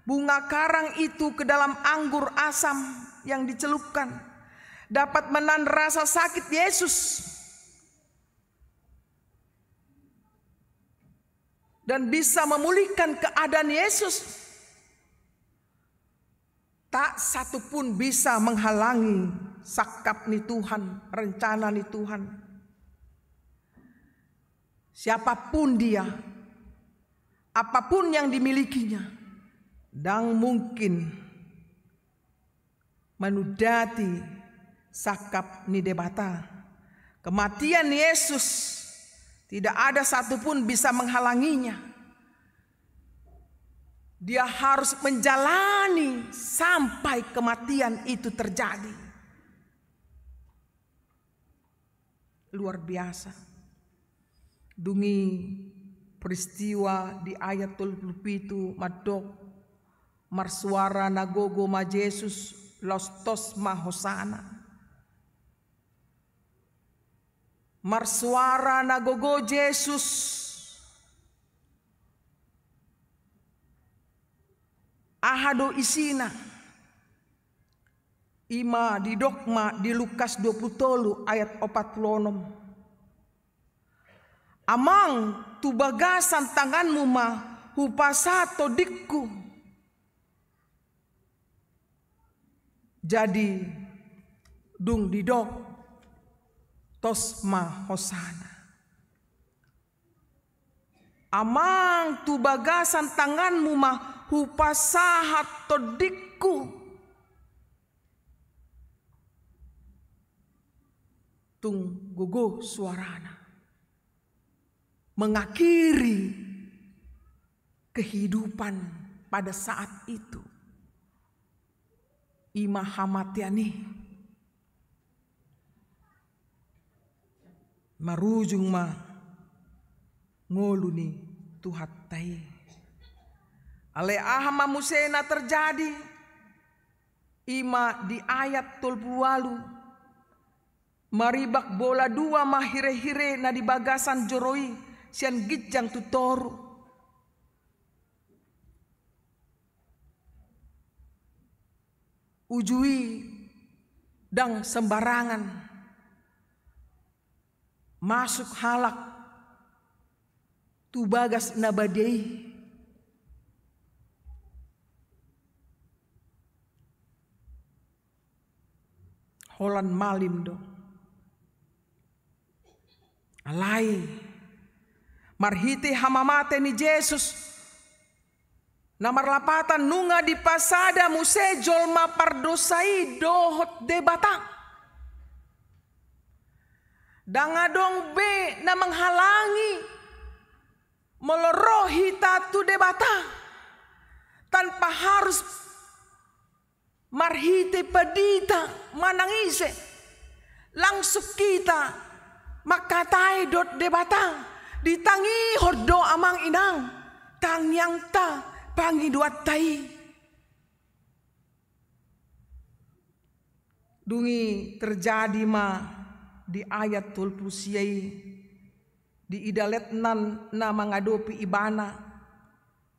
bunga karang itu ke dalam anggur asam yang dicelupkan, dapat menahan rasa sakit Yesus dan bisa memulihkan keadaan Yesus. Tak satu pun bisa menghalangi sangkap ni Tuhan, rencana ni Tuhan. Siapapun dia, apapun yang dimilikinya, ndang mungkin manundati sangkap ni Debata. Kematian Yesus, tidak ada satu pun bisa menghalanginya. Dia harus menjalani sampai kematian itu terjadi. Luar biasa. Dung i peristiwa di ayat tolu pulu pitu mandok, marsuara na gogo ma Jesus, laos tos ma hosana. Marsuara na gogo Jesus. Aha do isina? I ma didok ma di Lukas dua pulu tolu ayat opat pulu onom. Amang, tu bagasan tanganmu ma hupasahat tondingku. Jadi dung didok, tos ma hosana. Amang, tu bagasan tanganmu ma hupasahat tondingku. Tung gogo suarana. Mengakhiri kehidupan pada saat itu. I ma hamatean i. Marujung ma ngolu ni Tuhanta i. Alai aha ma muse na terjadi? I ma di ayat tolu pulu ualu. Maribak bola dua ma hirehire na di bagasan joro i sian ginjang tu toru. Uju i ndang sembarangan masuk halak tu bagas na badia i. Holan malim do. Alai Marhite hamamate ni Jesus, na marlapatan nunga dipasada muse jolma pardosa i dohot Debata. Ndang adong be na manghalangi molo ro hita tu Debata tanpa harus marhite pandita manang ise. Langsung hita mangkatai dohot Debata, ditangihon do amang inang tangiangta, pangidoanta i. Dung i terjadi ma di ayat tolu pulu sia i, diida letnan na mangadopi ibana,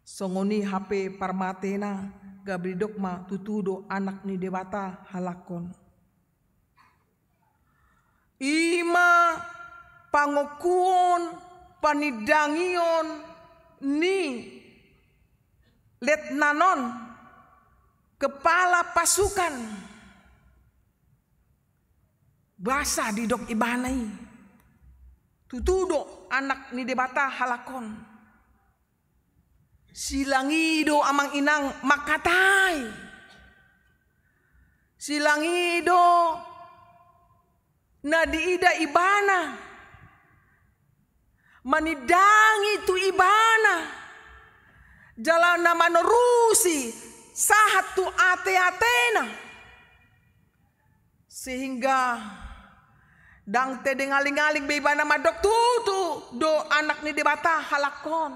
songon i hape parmatena, gabe didok ma tutu do Anak ni Debata halak on. I ma pangokuon, panindangion ni letnan on, kepala pasukan. Boasa didok ibana i tutu do Anak ni Debata halak on? Silang i do amang inang mangkatai. Silang i do na diida ibana, manindangi tu ibana, jala na manorusi sahat tu ate-atena. Sehingga ndang tedeng aling-aling be ibana mandok tutu do Anak ni Debata halak on.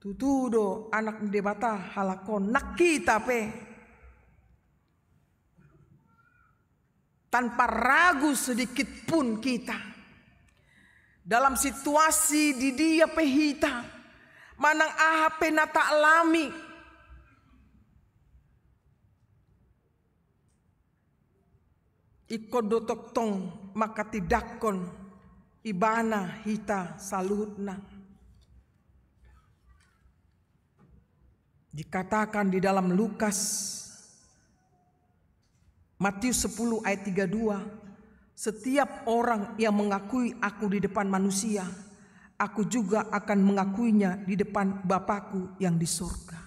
Tutu do Anak ni Debata halak on, nang hita pe. Tanpa ragu sedikit pun kita, dalam situasi di dia pe hita, manang aha pe na taalami, ingkon do tongtong mangkatindangkon ibana hita saluhutna. Dikatakan di dalam Lukas, Matius sepuluh ayat tiga dua, "Setiap orang yang mengakui Aku di depan manusia, Aku juga akan mengakuinya di depan Bapa-Ku yang di surga."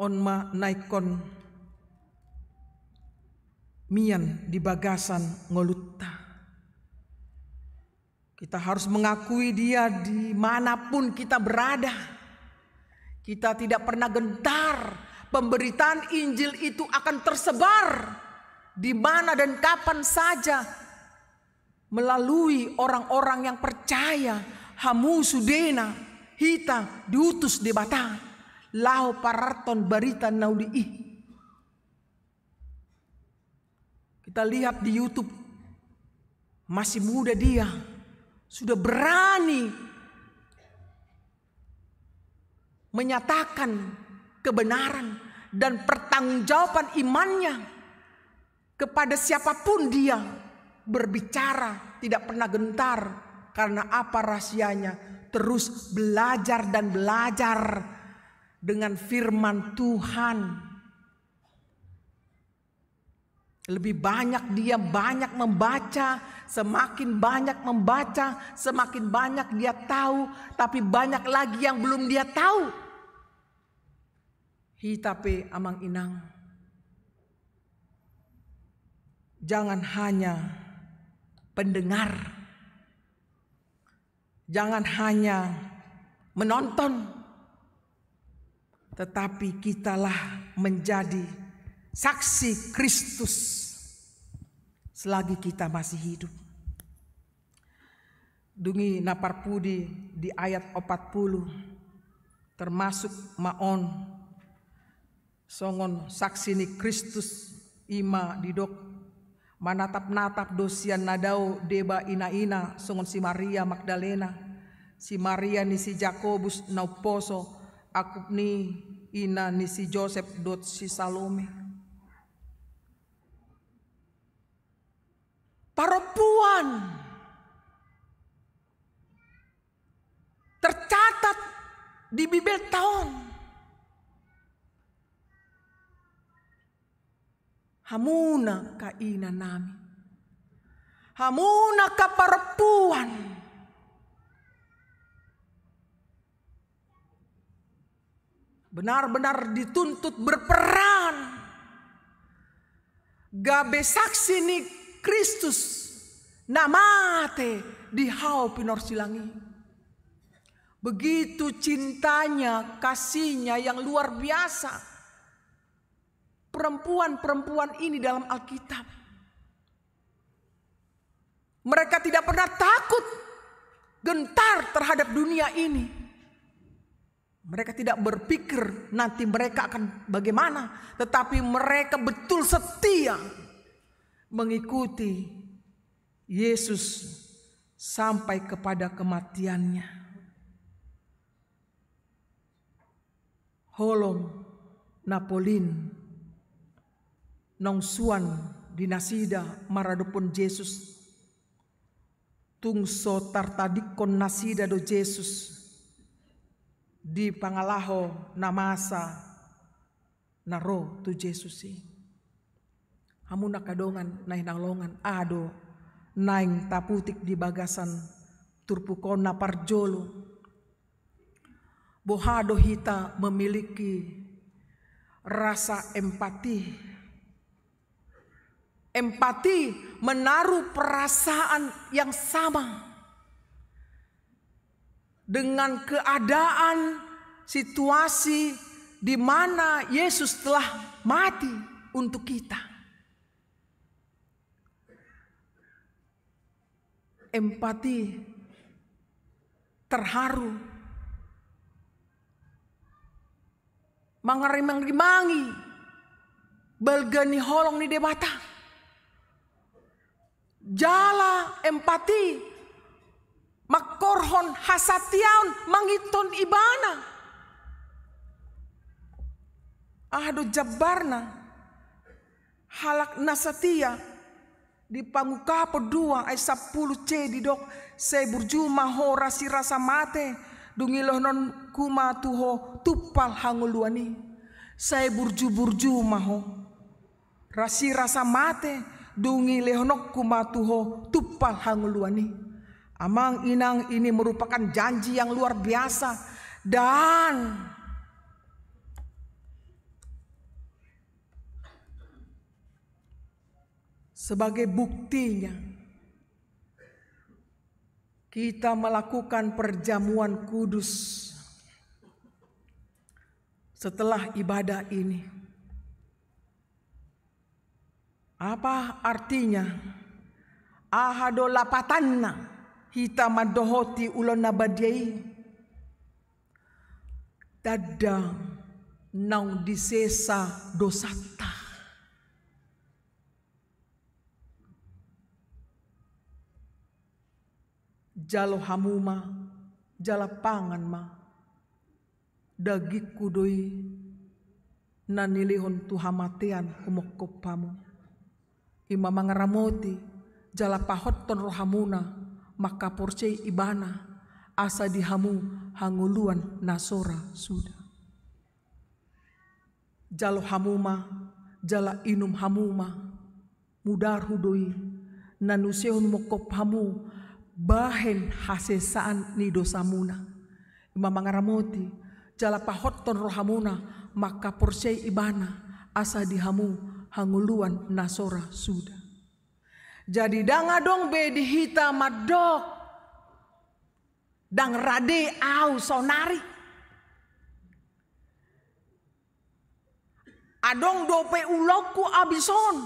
On ma na ingkon mian di bagasan ngolunta. Kita harus mengakui Dia di mana pun kita berada. Kita tidak pernah gentar. Pemberitaan Injil itu akan tersebar di mana dan kapan saja melalui orang-orang yang percaya. Hamu sudena, hita diutus Debata laho pararton barita na uli i. Kita lihat di YouTube, masih muda dia sudah berani menyatakan kebenaran dan pertanggungjawaban imannya kepada siapapun dia, berbicara tidak pernah gentar. Karena apa rahasianya? Terus belajar dan belajar dengan firman Tuhan. Lebih banyak dia banyak membaca, semakin banyak membaca, semakin banyak dia tahu, tapi banyak lagi yang belum dia tahu. Hita pe amang inang, jangan hanya pendengar, jangan hanya menonton, tetapi kitalah menjadi saksi Kristus selagi kita masih hidup. Dung i na parpudi, di ayat opat puluh, termasuk ma on songon saksi ni Kristus, i ma didok, manatap-natap do sian na dao deba ina-ina songon si Maria Magdalena, si Maria ni si Jakobus na umposo, angkup ni ina ni si Josep dohot si Salome. Parompuan tercatat di Bibelta on. Hamuna kaina nami, Hamu angka parompuan benar-benar dituntut berperan gabe saksi ni Kristus na mate di hau pinorsilang i. Begitu cintanya, kasihnya yang luar biasa. Perempuan-perempuan ini dalam Alkitab. Mereka tidak pernah takut, gentar terhadap dunia ini. Mereka tidak berpikir nanti mereka akan bagaimana, tetapi mereka betul setia mengikuti Yesus sampai kepada kematiannya. Holong na polin naung suan di nasida maradophon Jesus. Tung so tartadingkon nasida do Jesus di pangalaho na masa na ro tu Jesus i. Hamu angka dongan na hinaholongan, aha do naeng taputik di bagasan turpuk on? Na parjolo, boha do hita memiliki rasa empati? Empati menaruh perasaan yang sama dengan keadaan, situasi di mana Yesus telah mati untuk kita. Empati, terharu, mangarimang-rimangi balga ni holong ni Debata. Jala empati mangkorhon hasatiaon mangihuthon Ibana. Aha do jambarna? Halak na satia. Di Pangungkapon dua ayat sampulu C didok, sai burju ma ho rasirasa mate, dung i lehononku ma tu ho tumpal hangoluan i. Sai burju-burju ma ho rasirasa mate, dung i lehononku ma tu ho tumpal hangoluan i. Amang inang, ini merupakan janji yang luar biasa dan sebagai buktinya, kita melakukan perjamuan kudus setelah ibadah ini. Apa artinya? Aha do lapatanna hita mandohoti ulaon na badia i? Tanda naung disesa dosanta. Jalo hamu ma, jala pangan ma. Dagingku do i na nilehon tu hamatean humongkop hamu. I ma mangaramoti jala pahothon rohamuna mangkaporseai Ibana, asa di hamu hangoluan na so ra suda. Jalo hamu ma, jala inum hamu ma. Mudarhu do i na niusehon mongkop hamu bahen hasesaan ni dosamuna. I ma mangaramoti jala pahothon rohamuna mangkaporseai Ibana, asa di hamu hangoluan na so ra suda. Jadi ndang adong be di hita mandok, ndang rade au saonari. Adong dope ulaonku abis on.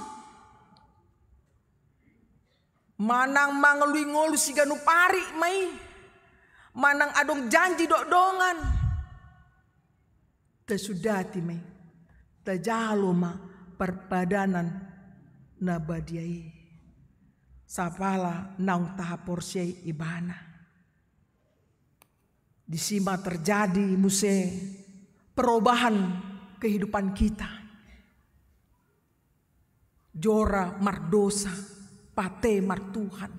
Manang mangolu-ngolu siganup ari ma i, manang adong janji dohot dongan, tasundati ma i, tajalo ma parpadanan na badia i. Sapala naung tahaporseai Ibana. Disi ma terjadi muse perubahan kehidupan kita. Jora mardosa, pate martuhan.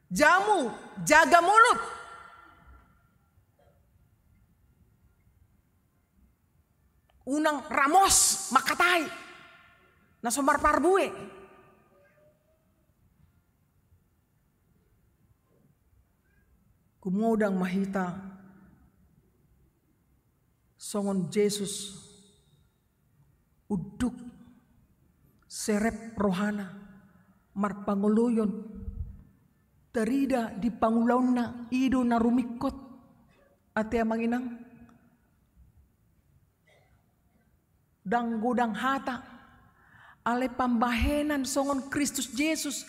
Jamu, jaga mulut. Unang ramos mangkatai na so marparbue. Gumodang ma hita songon Jesus, unduk, serep rohana, marpangoloion, tarida di pangulaonna, i do na rumingkot. Ate amang inang, ndang godang hata, alai pambahenan songon Kristus Jesus,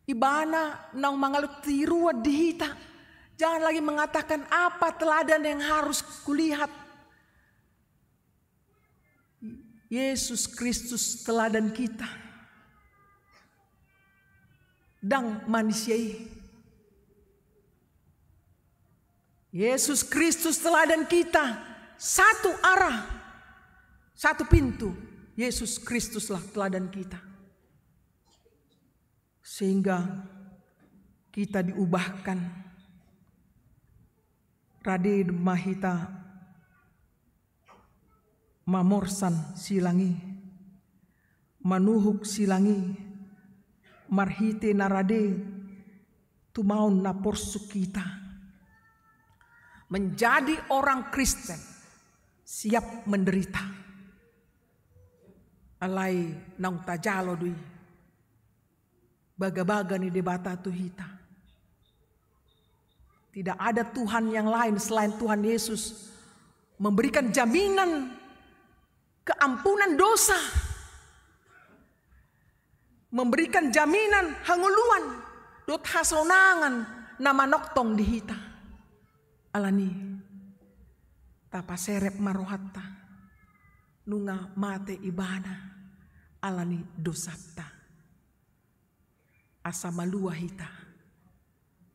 ibana naung mangalap tiruan di hita. Jangan lagi mengatakan apa teladan yang harus kulihat. Yesus Kristus teladan kita. Ndang manusia i. Yesus Kristus teladan kita, satu arah, satu pintu. Yesus Kristuslah teladan kita. Sehingga kita diubahkan. Rade ma hita mamorsan silang i, manuhuk silang i, marhite na rade tumaon na porsuk hita. Menjadi orang Kristen siap menderita. Alai naung tajalo do i bagabaga ni Debata tu hita. Tidak ada Tuhan yang lain selain Tuhan Yesus memberikan jaminan keampunan dosa, memberikan jaminan hangoluan dohot hasonangan na manongtong di hita. Alani i, tapaserep ma rohanta, nunga mate ibana alani dosanta. Asa malua hita.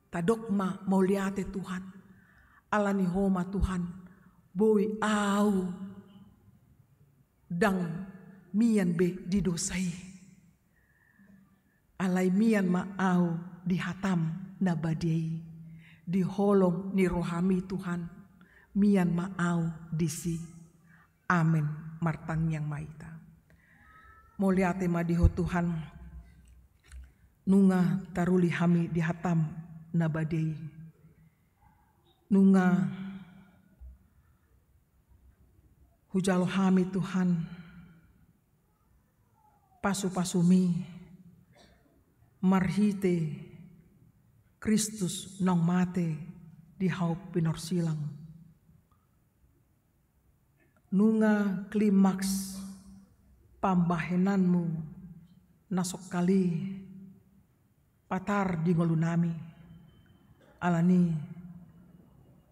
Tadok ma mauliate Tuhan. Alani Ho ma Tuhan, boi au ndang mian be di dosa i. Alai mian ma au di hataM na badia i. Di holong ni rohaMi Tuhan, mian ma au disi. Amen. Martangiang ma hita. Mauliate ma di Ho Tuhan, nunga taruli hami di hataM na badia i. Nunga hujalo hami Tuhan, pasupasuMi marhite Kristus naung mate di hau pinorsilang. Nunga klimaks pambahenanMu na songkali patar di ngolunami. Alani i,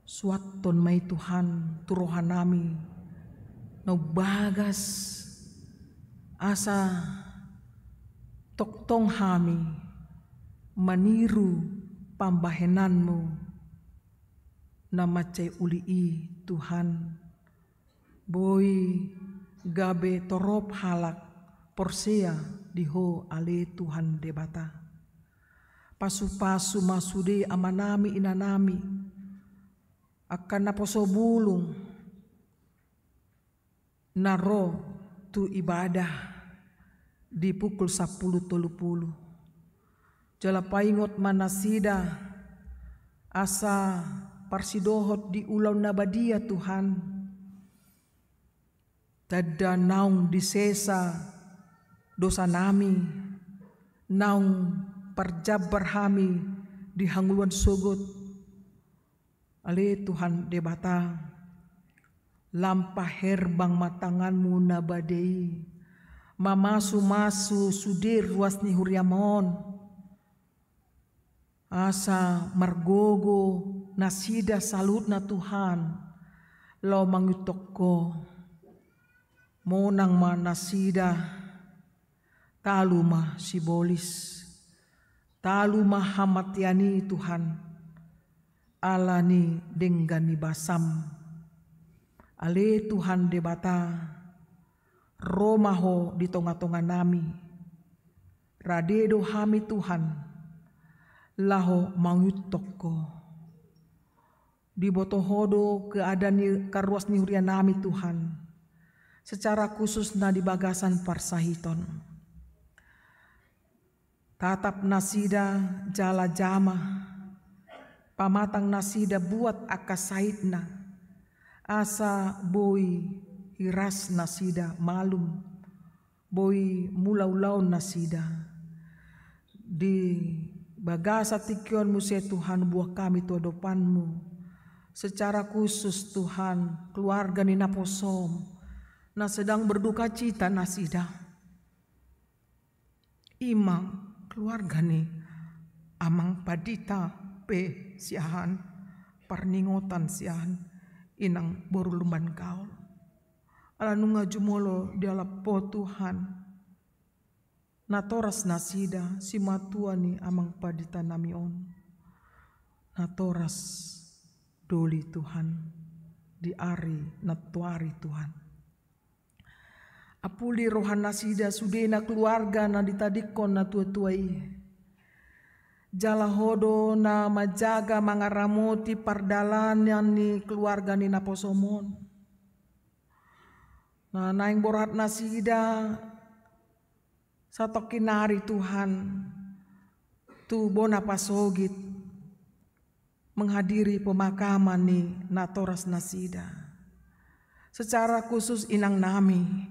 suanhon ma i Tuhan tu rohanami na umbagas, asa tongtong hami maniru pambahenanMu na mansai uli i Tuhan. Boi gabe torop halak porsea di Ho ale Tuhan Debata. Pasupasu ma sude amanami inanami, angka naposo bulung na ro tu ibadah di pukul sampulu tolu pulu. Jala paingot ma nasida asa parsidohot di ulaon na badia Tuhan. Tanda naung disesa dosanami, naung parjambar hami di hangoluan sogot. Ale Tuhan Debata, lam paherbang ma tanganMu na badia i, mamasumasu sude ruas ni huriaM on. Asa margogo nasida saluhutna Tuhan, laho mangihuthon Ho. Monang ma nasida, talu ma sibolis, talu ma hamatean i Tuhan, alani denggan ni basaM. Ale Tuhan Debata, ro ma Ho di tongatonganami. Rade do hami Tuhan, laho mangihuthon Ho. Diboto Ho do keadaan ni angka ruas ni hurianami Tuhan, secara khusus na di bagasan parsahiton. Tatap nasida jala jamah pamatang nasida buat angka saitna, asa boi hiras nasida malum, boi mula ulaon nasida. Di bagasan tingki on muse Tuhan, huboan hami tu adopanMu, secara khusus Tuhan, keluarga ni naposoM, na sedang berduka cita nasida. I ma keluarga ni Amang Pandita pe sian parningotan sian inang boru Lumban Gaol. Ala nunga jumolo dialap Ho Tuhan natoras nasida, simatua ni Amang Pandita nami on, natoras doli Tuhan di ari nantoari Tuhan. Apuli roha nasida sudena keluarga na ditadingkon natuatua i. Jala Ho do na manjaga mangaramoti pardalanan ni keluarga ni naposoM on. Na naeng borhat nasida satongkin ari Tuhan tu bona pasogit menghadiri pemakaman ni natoras nasida. Secara khusus inang nami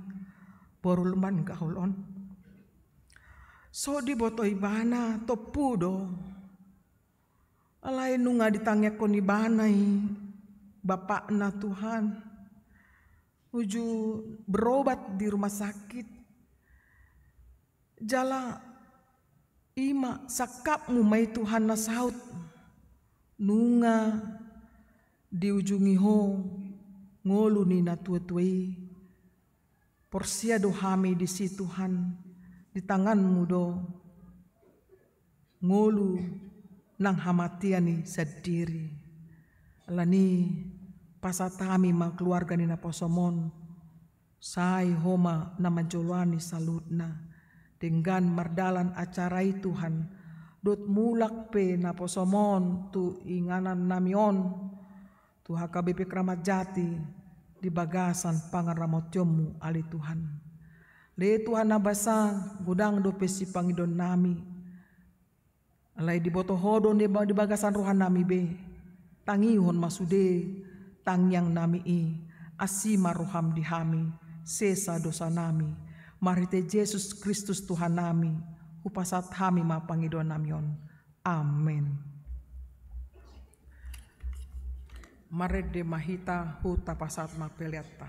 boru Lumban Gaol on. So diboto ibana, tompu do. Alai nunga ditangiangkon ibana i bapakna Tuhan uju berobat di rumah sakit. Jala i ma sangkapMu ma i Tuhan na saut. Nunga diujungi Ho ngolu ni natuatua i. Porsea do hami disi Tuhan, di tanganMu do ngolu nang hamatean i sandiri. Alani pasahat hami ma keluarga ni naposoM on, sai Ho ma na manjoloani saluhutna, denggan mardalan acara i Tuhan, dohot mulak pe naposoM on tu inganan nami on, tu H K B P Kramat Jati, di bagasan pangaramotionMu ale Tuhan. Ale Tuhan na basa, godang dope sipangidoan nami. Alai diboto Ho do di bagasan roha nami be. Tangihon ma sude tangiang nami i, asi ma rohaM di hami, sesa dosa nami. Marhite Jesus Kristus Tuhan nami, hupasahat hami ma pangidoan nami on. Amen. Marende ma hita, hutapasahat ma peleanta.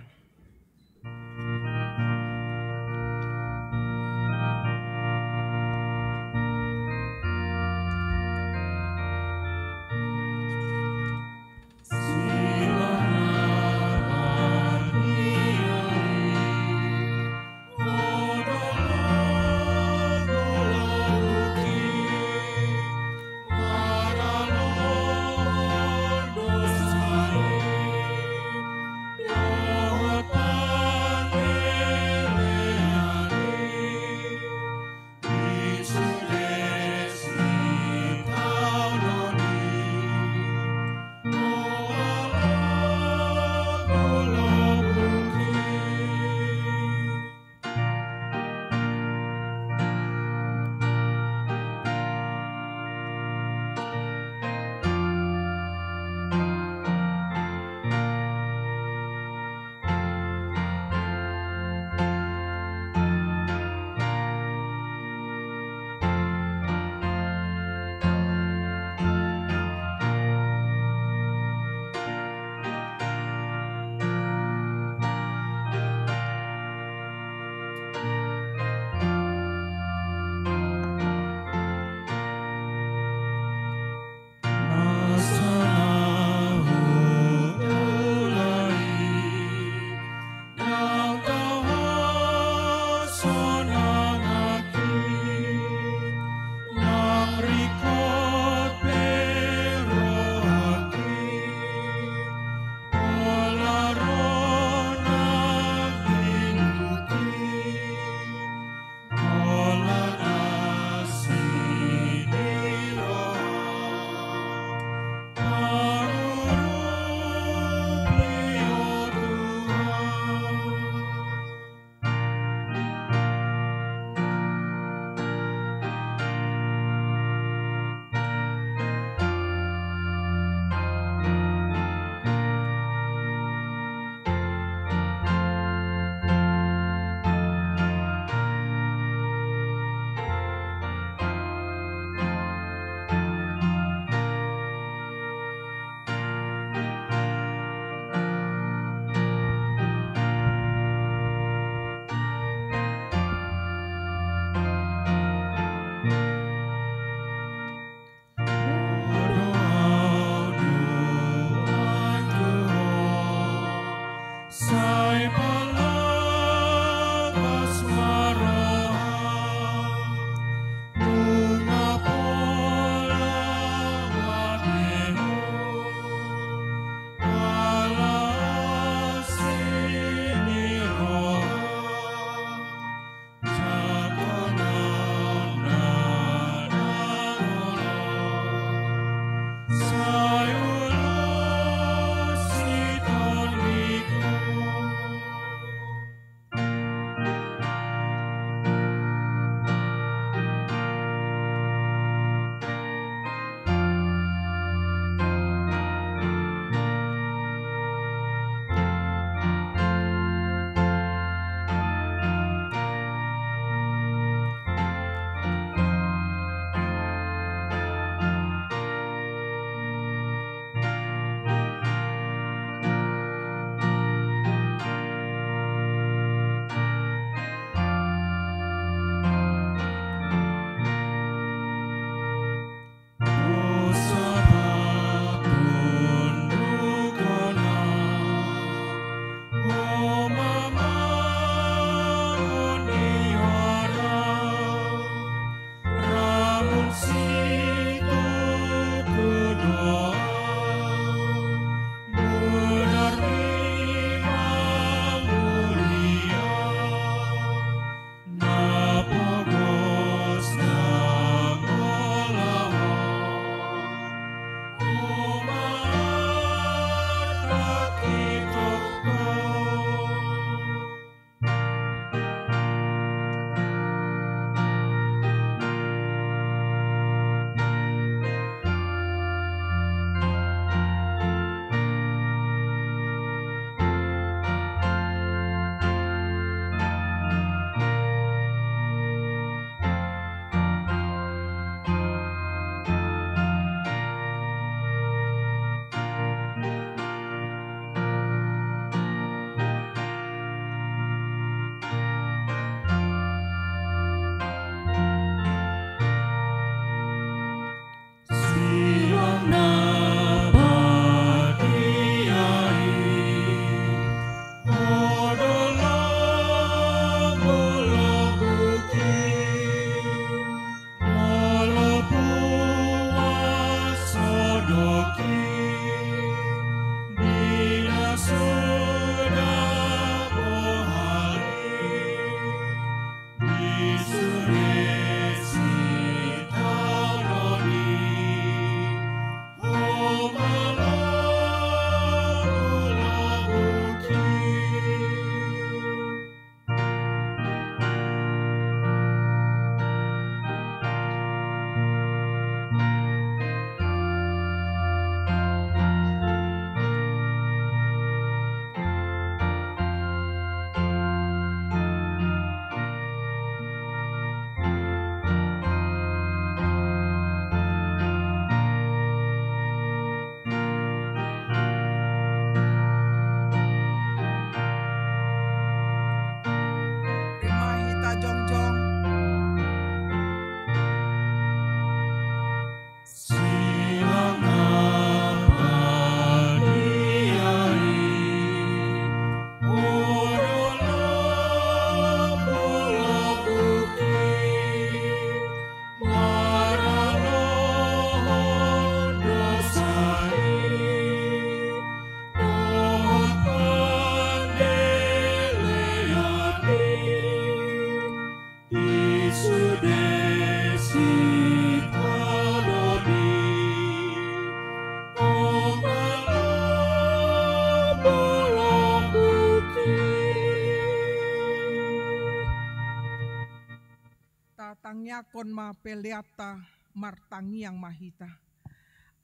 Tangiangkon ma peleanta, martangiang ma hita.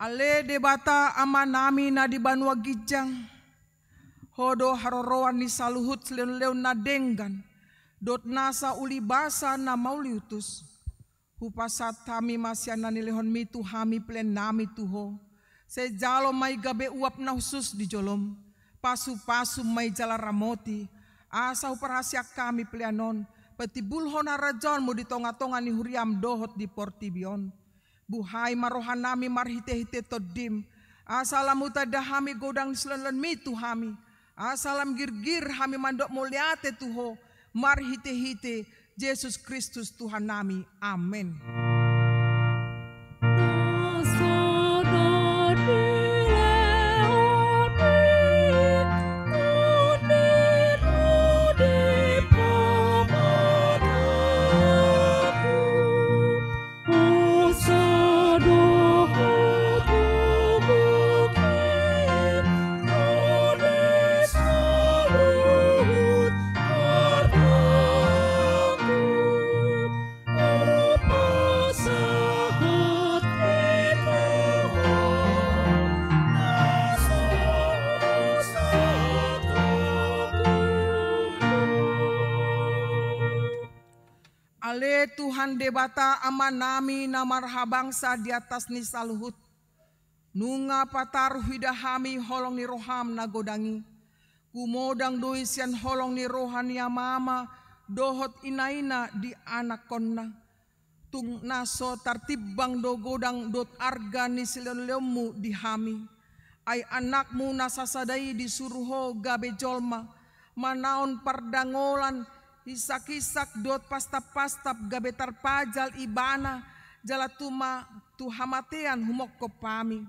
Ale Debata Amanami na di banua ginjang, Ho do haroroan ni saluhut silehonlehon na denggan dohot nasa ulibasa na mauliutus. Hupasahat hami ma sian na nilehonMi tu hami peleannami tu Ho. Sai jalo ma i gabe uap na hushus di joloM. Pasupasu ma i jala ramoti, asa huparhaseang hami pelean on patimbulhon harajaonMu di tongatonga ni huriaM dohot di portibi on. Buhai ma rohanami marhitehite TondiM, asa lam hutanda hami godang ni silehonlehonMi tu hami, asa lam girgir hami mandok mauliate tu Ho marhitehite Jesus Kristus Tuhannami. Amen. Ale Tuhan Debata Amanami na marhabangsa di atas ni saluhut, nunga patar huida hami holong ni rohaM na godang i. Humodang do i sian holong ni roha ni amaama dohot inaina di anakkonna. Tung na so tartimbang do godang dohot arga ni silehonlehonMu di hami. Ai AnakMu na sasada i disuru Ho gabe jolma, manaon pardangolan, hisakhisak dohot pastappastap gabe tarpajal Ibana, jala tu ma tu hamatean humongkop hami.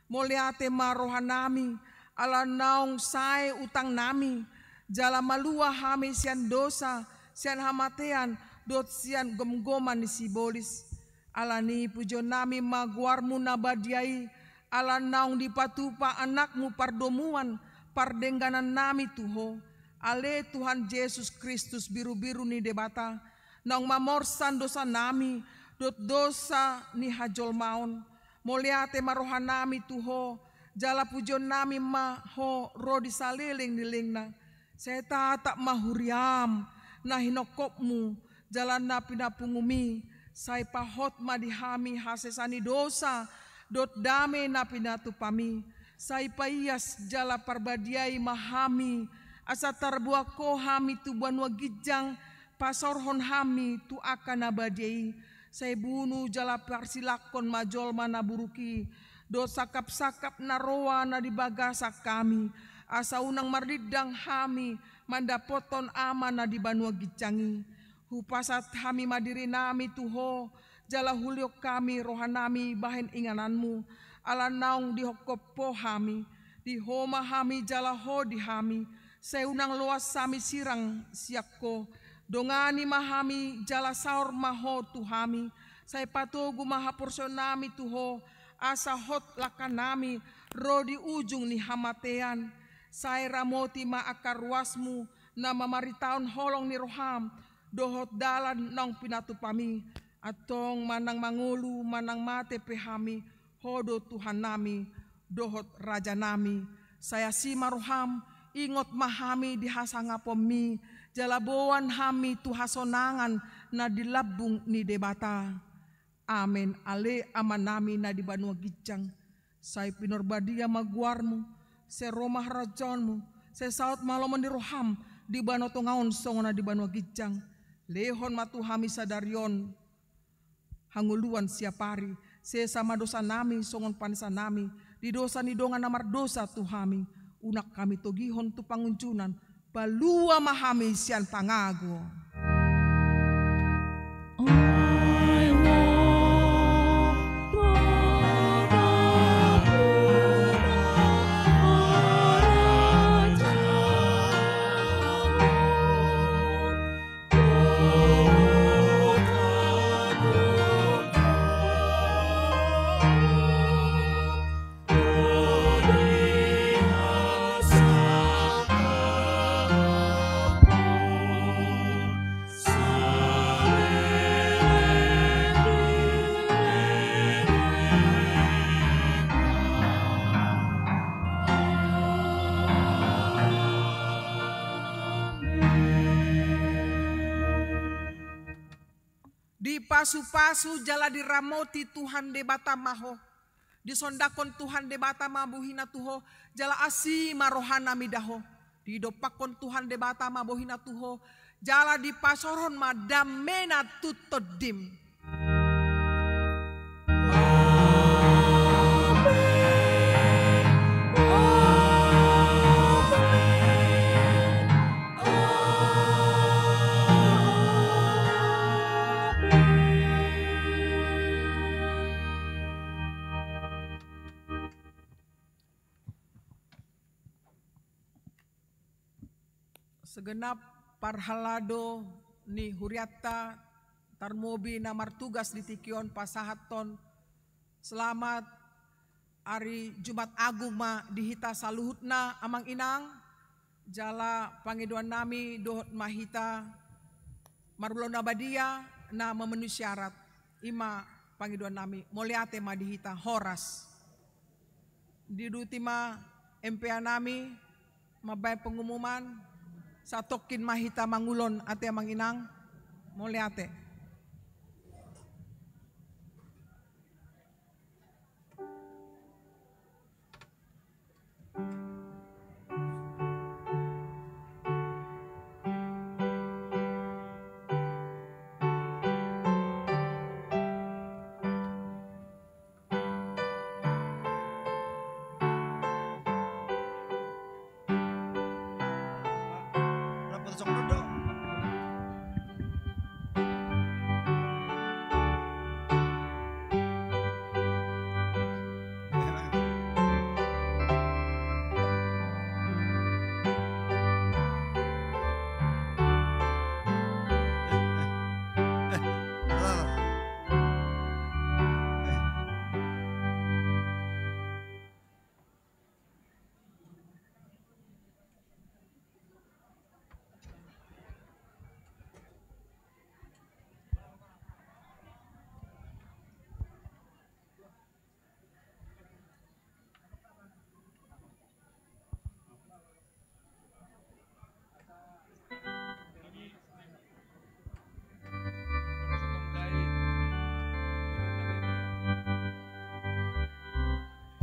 Mauliate ma rohanami, ala naung sae utangnami, jala malua hami sian dosa, sian hamatean, dohot sian gomgoman ni sibolis. Alani i pujionnami ma goarMu na badia i, ala naung dipatupa AnakMu pardomuan, pardengganannami tu Ho. Ale Tuhan Jesus Kristus, Birubiru ni Debata, naung mamorsan dosanami, dohot dosa ni hajolmaon. Mauliate ma rohanami tu Ho, jala pujionnami ma Ho ro di saleleng ni lelengna. Sai tatap ma huriaM na hinongkopMu, jala na pinapunguMi, sai pahot ma di hami hasesaan ni dosa, dohot dame na pinatupaMi. Sai paias jala parbadiai ma hami, asa tarboan Ho hami tu banua ginjang, pasaorhon hami tu angka na badia i. Sai bunu jala parsilangkon ma jolma na buruk i, dohot sangkapsangkap na roa na di bagasan hami, asa unang marlindang hami mandapothon Ama na di banua ginjang i. Hupasahat hami ma dirinami tu Ho, jala hulehon hami rohanami bahen ingananMu, ala naung dihongkop Ho hami. Di Ho ma hami jala Ho di hami, sai unang loas hami sirang sian Ho. Dongani ma hami jala saor ma Ho tu hami, sai patogu ma haporseaonnami tu Ho, asa hot langkanami ro di ujung ni hamatean. Sai ramoti ma angka ruasMu na mamaritahon holong ni rohaM, dohot dalan naung pinatupaMi. Antong manang mangolu manang mate pe hami, Ho do Tuhannami dohot Rajanami. Sai asi ma rohaM, ingot ma hami di hasangaponMi, jala boan hami tu hasonangan na di lambung ni Debata. Amen. Ale Amanami na di banua ginjang, sai pinarbadia ma goarMu, sai ro ma harajaonMu, sai saut ma lomo ni rohaM di banua tonga on songon na di banua ginjang. Lehon ma tu hami sadari on hangoluan siapari, sesa ma dosanami songon panesanami di dosa ni dongan na mardosa tu hami, unang hami togihon tu pangunjunan, palua ma hami sian pangago. Dipasupasu jala diramoti Tuhan Debata ma ho. Disondangkon Tuhan Debata ma bohina tu ho, jala asi ma rohana mida ho. Didompakkon Tuhan Debata ma bohina tu ho, jala dipasaorhon ma damena tu tondim. Segenap parhalado ni hurianta, tarlumobi na martugas di tingki on, pasahathon selamat ari Jumat Agung ma di hita saluhutna, Amang Inang. Jala pangidoan nami, dohot ma hita marulaon na badia na memenuhi syarat. I ma pangidoan nami. Mauliate ma di hita. Horas. Diuduti ma M P A nami mambahen pengumuman. Satongkin ma hita mangulon, ate Amang Inang. Mauliate.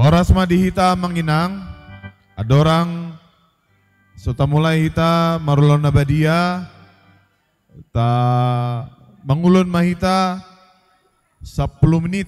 Horas ma di hita, Amang Inang. Andorang so tamulai hita marulaon na badia, ta mangulon ma hita sampulu menit.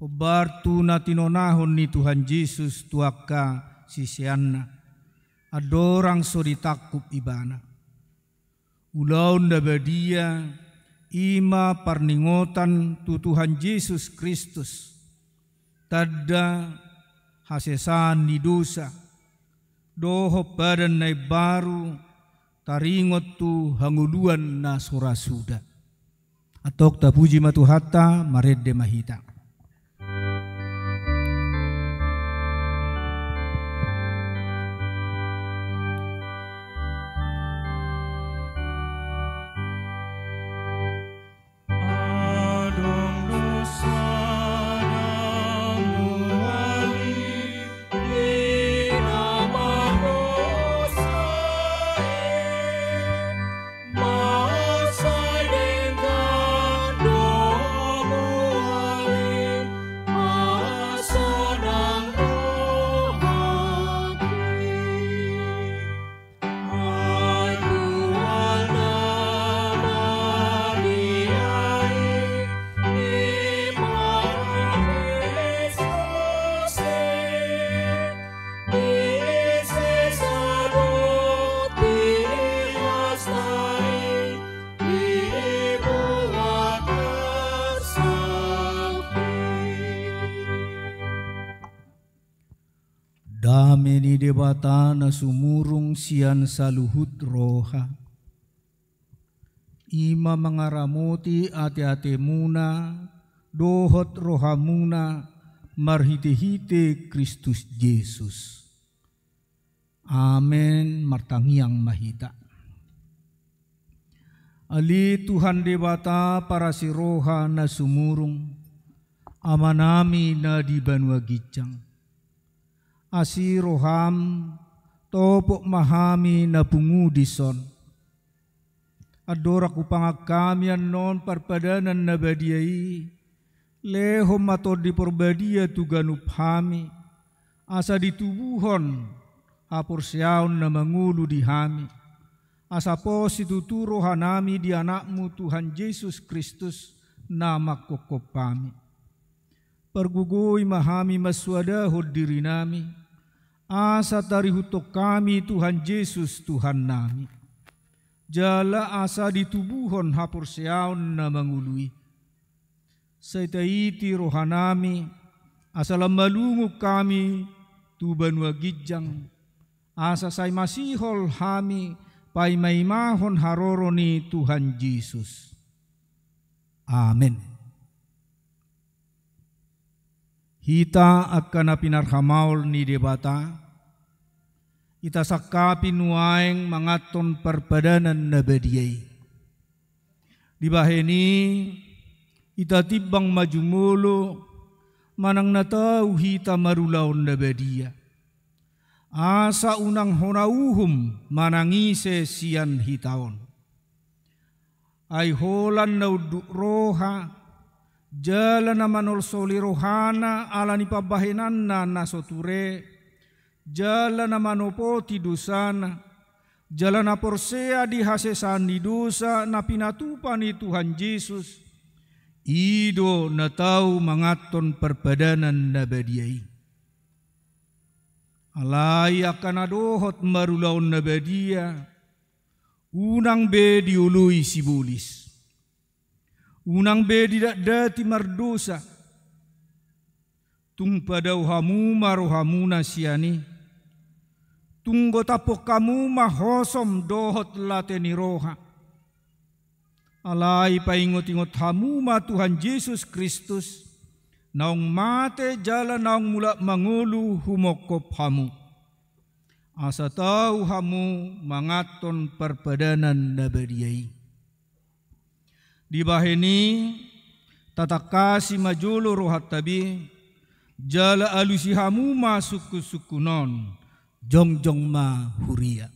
Hombar tu na tinonahon ni Tuhan Jesus tu angka siseanna, andorang so ditangkup ibana. Ulaon na badia i ma parningotan tu Tuhan Jesus Kristus, tanda hasesaan ni dosa, dohot padan na imbaru taringot tu hangoluan na so ra suda. Antong tapuji ma Tuhanta, marende ma hita. Dame ni Debata na sumurung sian saluhut roha, i ma mangaramoti ateatemuna dohot rohamuna marhitehite Kristus Jesus. Amen. Martangiang ma hita. Ale Tuhan Debata parasi roha na sumurung, Amanami na di banua ginjang. Asi roham, topot ma hami na pungu dison. Andorang hupangan hami annon parpadanan na badia i, lehon ma Tondi Porbadia tu ganup hami, asa ditubuhon haporseaon na mangolu di hami, asa pos situtu rohanami di Anakmu Tuhan Jesus Kristus na manghophop hami. Pargogoi ma hami mansoadahon dirinami, asa tarihuthon hami Tuhan Jesus Tuhannami. Jala asa ditubuhon haporseaon na mangolu i. Sai taiti rohanami, asa lam malungun hami tu banua ginjang, asa sai masihol hami paimaimahon haroro ni Tuhan Jesus. Amen. Hita angka na pinarhamaol ni Debata, hita sangkapi nuaeng manganhon parpadanan na badia i. Dibahen i, hita timbang ma jumolo manang na tau hita marulaon na badia. Asa unang hona uhum manang ise sian hita on. Ai holan na unduk roha, jala na manolsoli rohana ala ni pambahenanna na so ture, jala na manopoti dosana, jala na porsea di hasesaan ni dosa na pinatupa ni Tuhan Jesus, i do na tau manganhon parpadanan na badia i. Alai angka na dohot marulaon na badia, unang be dioloi sibolis. Unang be didatdati mardosa. Tung padao hamu ma rohamuna sian i. Tung gotaphon hamu ma hosom dohot late ni roha. Alai paingotingot hamu ma Tuhan Jesus Kristus, naung mate jala naung mulak mangolu humongkop hamu. Asa tau hamu manganhon parpadanan na badia i. Dibahen i, tatangkasi ma jolo rohanta be, jala alusi hamu ma sungkunsungkun on, jongjong ma huria.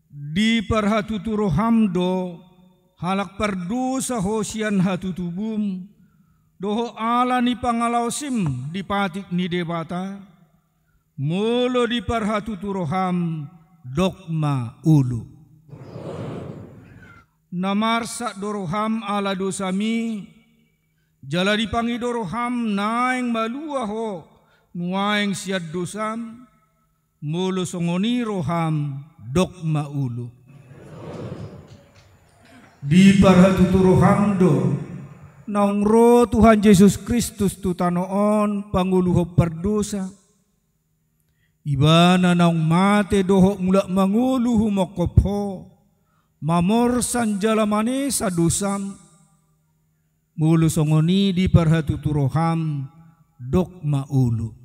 Diparhatutu roham do, halak pardosa ho sian hatutubum, dohot ala ni pangalaosim di patik ni Debata, molo diparhatutu roham, dok ma olo. Na marsak do roham ala dosami, jala dipangido roham naeng malua ho nuaeng sian dosam, molo songon i roham, dok ma olo. Diparhatutu roham do, naung ro Tuhan Jesus Kristus tu tano on pangoluhon pardosa. Ibana naung mate dohot mulak mangolu humongkop ho, mamorsan jala manesa dosam. Molo songon i diparhatutu roham, dok ma olo.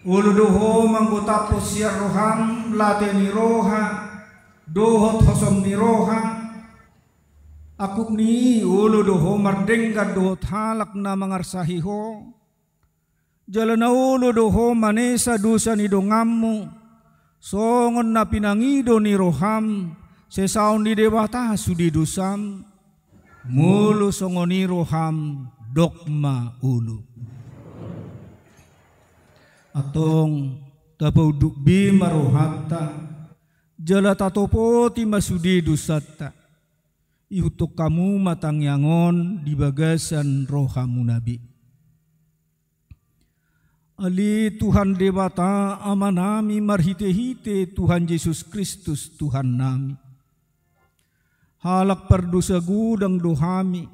Olo do ho manggotaphon sian roham late ni roha dohot hosom ni roha. Angkup ni i olo do ho mardenggan dohot halak na mangarsahi ho. Jala na olo do ho manesa dosa ni donganmu, songon na pinangido ni roham, sesaon ni Debata sude dosam. Molo songon i roham, dok ma olo. Antong, tapaunduk be ma rohanta, jala tatopoti ma sude dosanta. Ihuthon hamu ma tangiang on di bagasan rohamuna be. Ale Tuhan Debata Amanami marhitehite Tuhan Jesus Kristus Tuhannami. Halak pardosa godang do hami.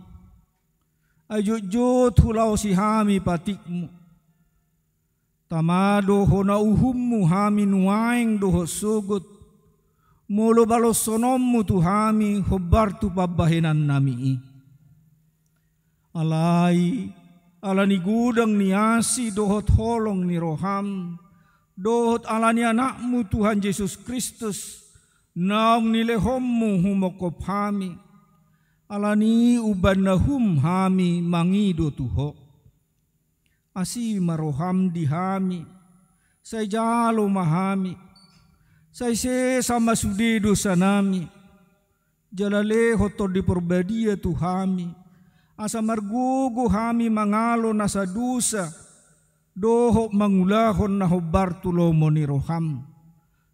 Ai jotjot hulaosi hami patikmu. Tama do hona uhummu hami nuaeng dohot sogot. Molo baloshononmu tu hami hombar tu pambahenannami i. Alai, ala ni godang ni asi dohot holong ni roham, dohot ala ni Anakmu Tuhan Jesus Kristus, naung nilehonmu humongkop hami, ala ni i umbahen na hum hami mangido tu ho. Asi ma roham di hami, sai jalo ma hami, sai sesa ma sude dosanami, jala lehon Tondi Porbadia tu hami, asa margogo hami mangalo nasa dosa, dohot mangulahon na hombar tu lomo ni roham,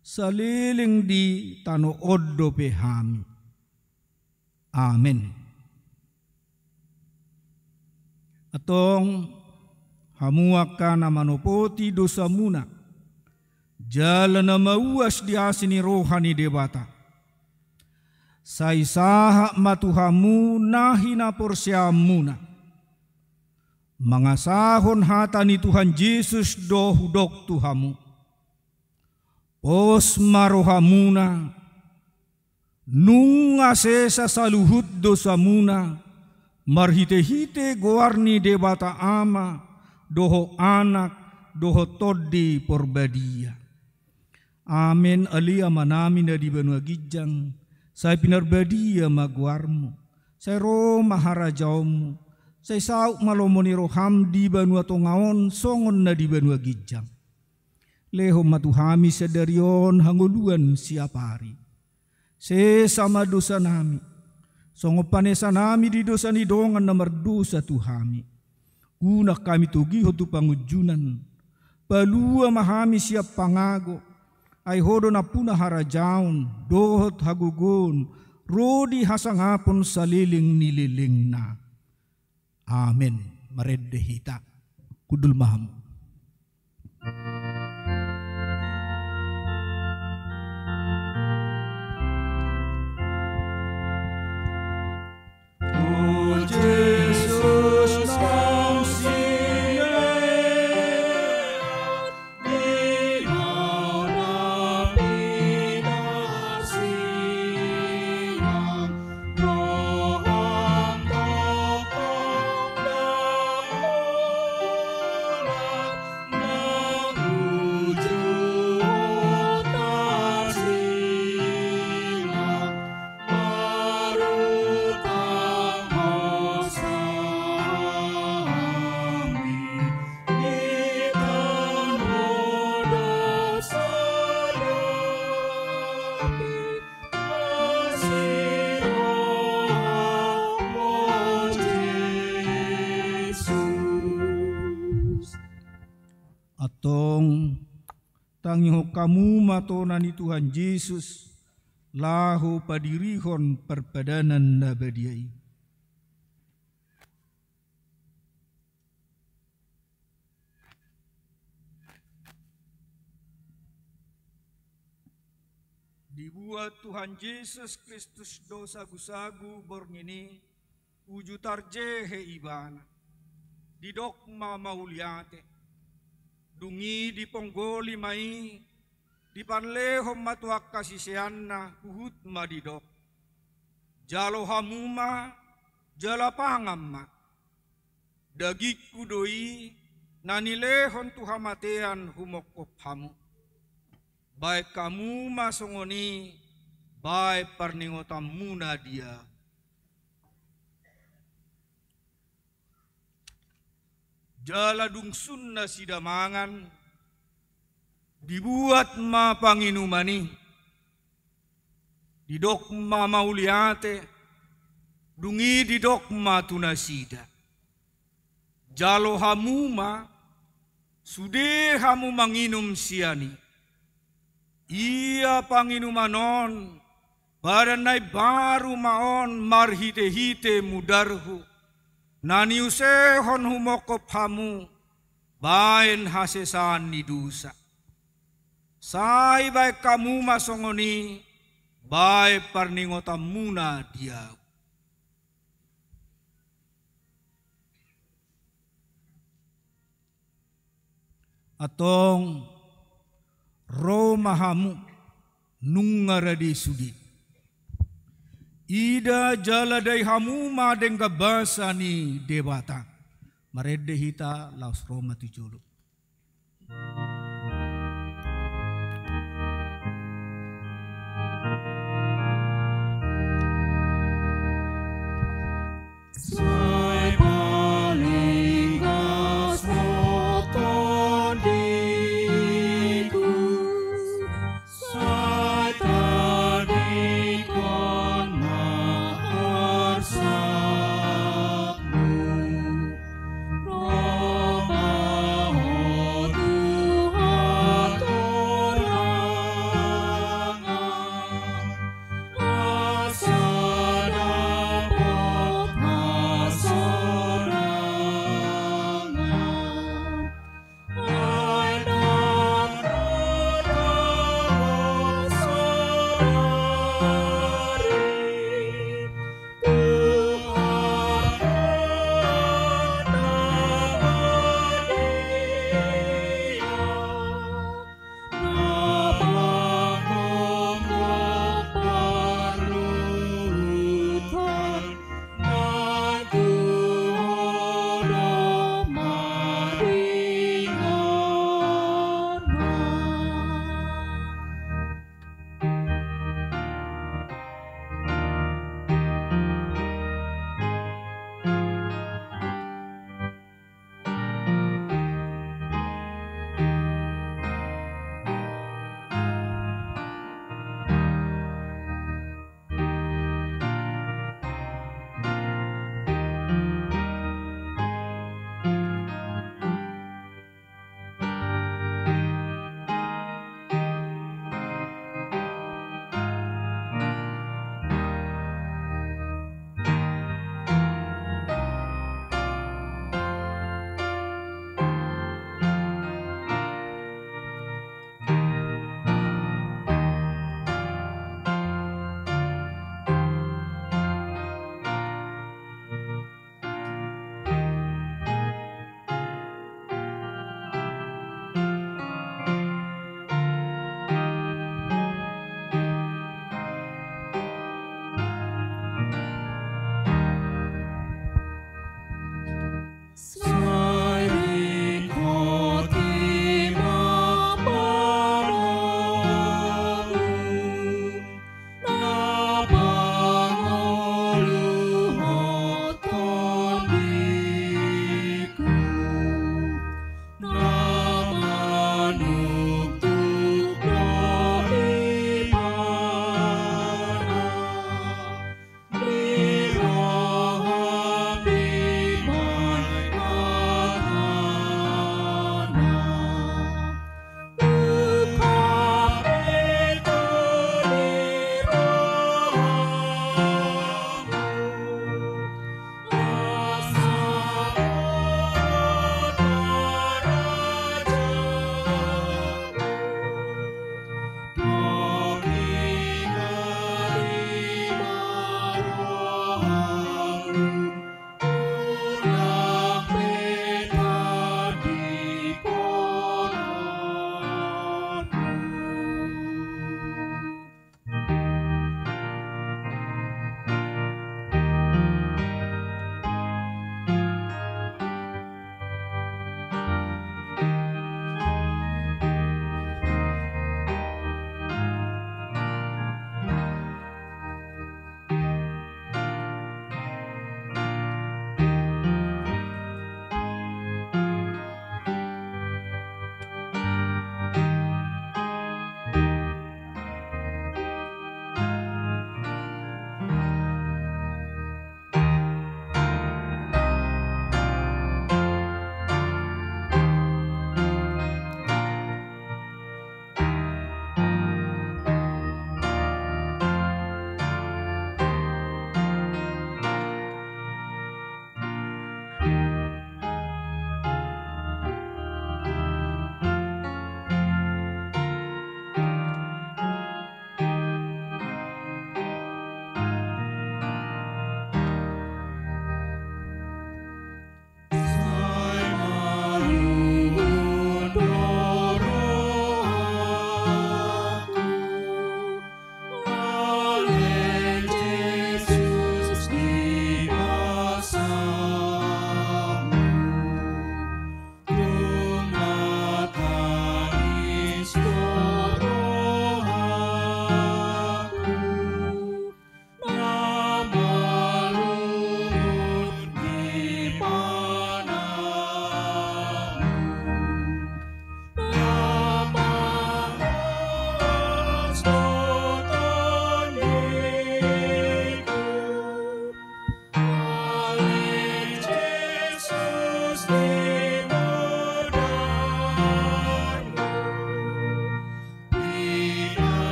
saleleng di tano on dope hami. Amen. Antong, hamu angka na manopoti dosamuna, jala na mauas di asi ni roha ni Debata. Sai sahat ma tu hamu na hinaporseaonmuna. Mangasahon hata ni Tuhan Jesus do hudok tu hamu. Pos ma rohamuna, nunga sesa saluhut dosamuna, marhitehite goar ni Debata Ama, dohot Anak, dohot Tondi Porbadia. Amen. Ale Amanami na di banua ginjang, sai pinarbadia ma goarmu, sai ro ma harajaonmu, sai saut ma lomo ni roham di banua tonga on songon na di banua ginjang. Lehon ma tu hami sadari on hangoluan siapari. Sesa ma dosanami, songon panesanami di dosa ni dongan na mardosa tu hami. Unang hami togihon tu pangunjunan. Palua ma hami sian pangago. Ai ho do nampuna harajaon, dohot hagogoon, ro di hasangapon saleleng ni lelengna. Amen. Marende hita. Hundul ma hamu. Antong, tangihon hamu ma tona ni Tuhan Jesus, laho padirihon parpadanan na badia i. Dibuat Tuhan Jesus Kristus do sagusagu borngin i, uju tarjehe Ibana. Didok ma mauliate. Dung i diponggoli ma i, diparlehon ma tu angka siseanna, huhut ma didok: Jalo hamu ma, jala pangan ma. Dagingku do i, na nilehon tu hamatean humongkop hamu. Baen hamu ma songon i, baen parningotanmuna di Ahu. Jala dung sun nasida mangan, dibuat ma panginuman i. Didok ma mauliate, dung i didok ma tu nasida: Jalo hamu ma, sude hamu manginum sian i. Ia panginuman on, badan na imbaru ma on marhitehite mudarhu, na niusehon humongkop hamu, baen hasesaan ni dosa. Sai baen hamu ma songon i, baen parningotanmuna di Ahu. Antong, ro ma hamu, nunga rade sude. Ida jala dai hamu ma denggan basa ni Debata. Marende hita laos ro ma tu jolo.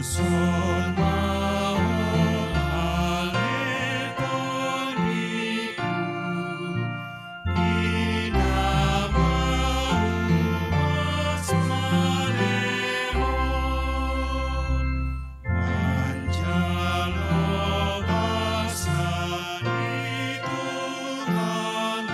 Son ma on ale Tondi, i na mauas malehon, manjalo basa ni Tuhan.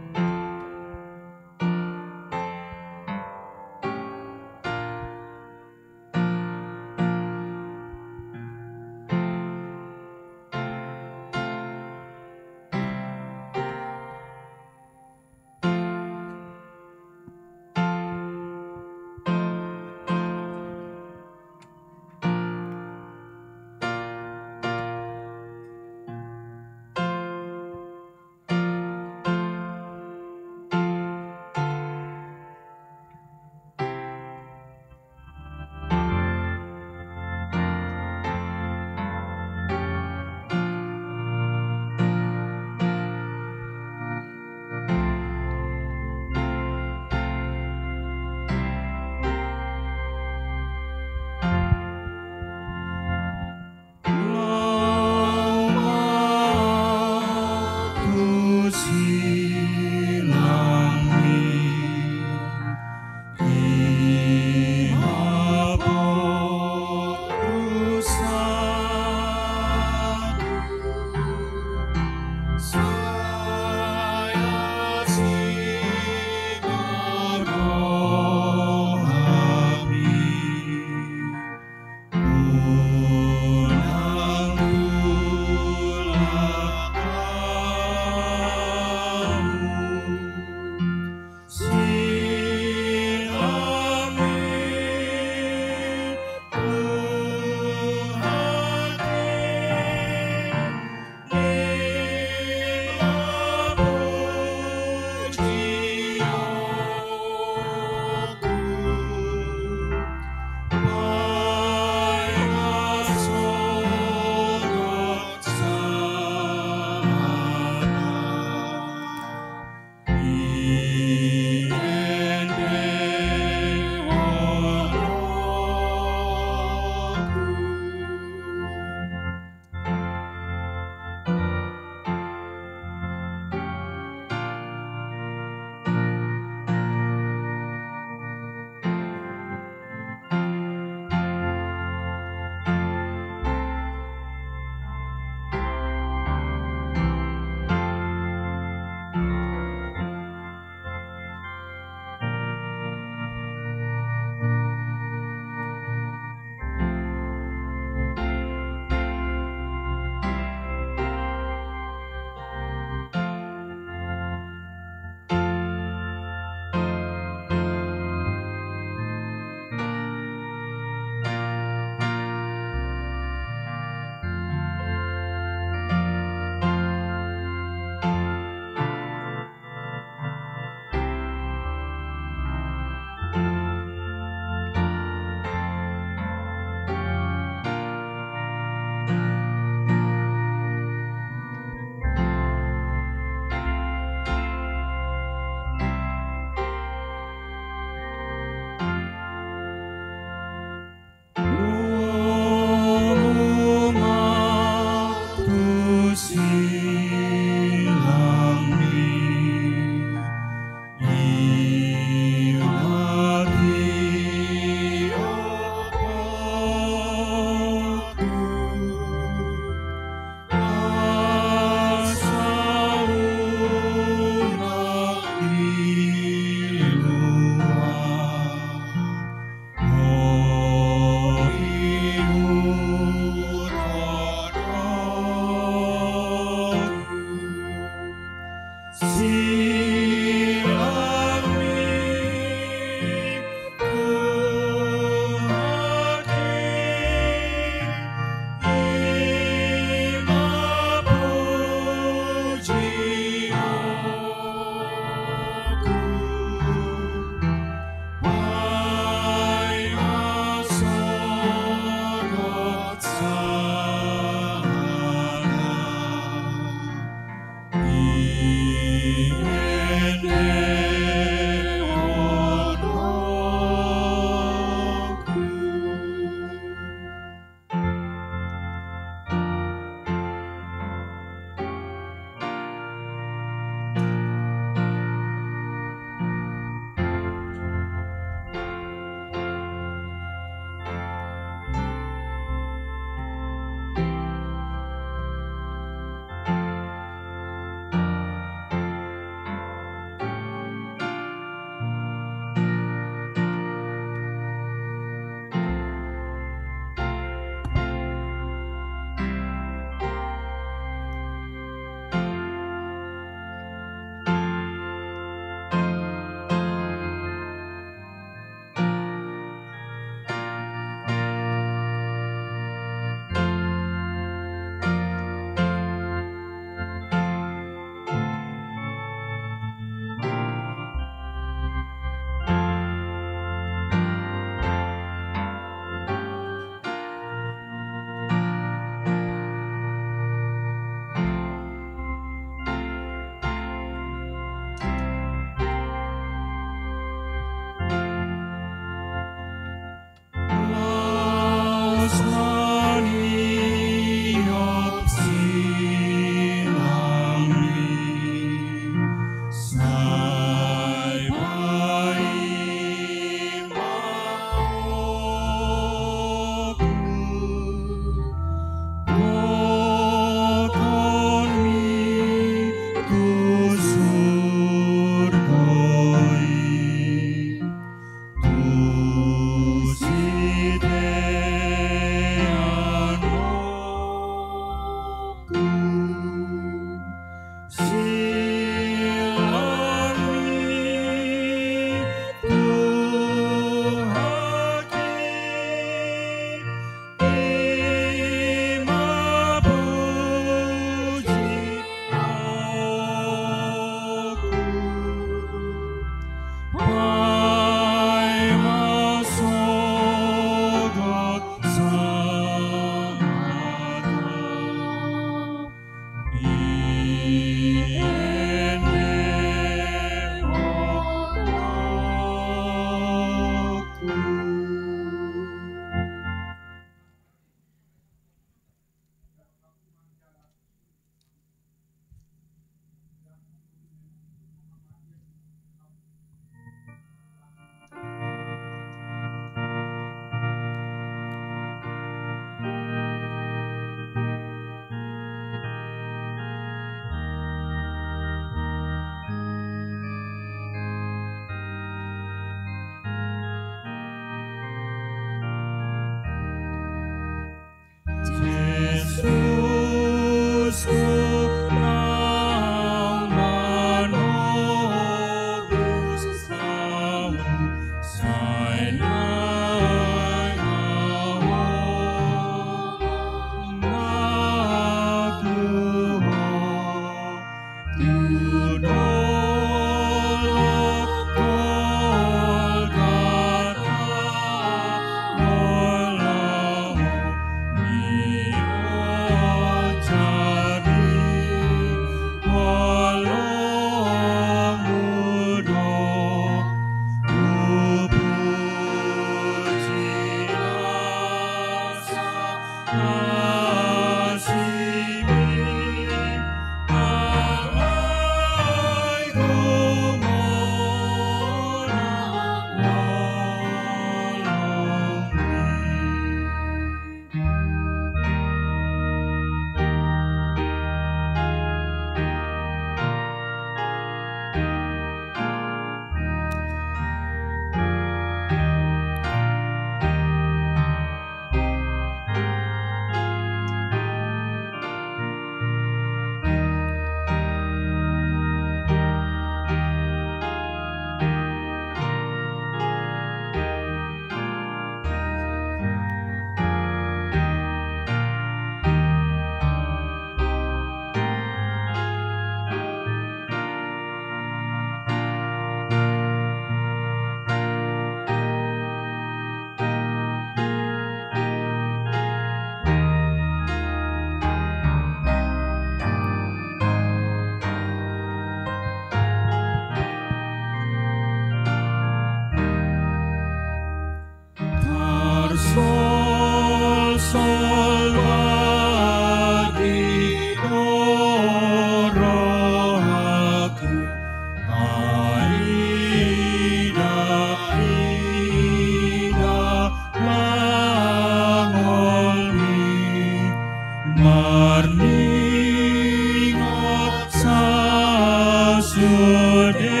Sude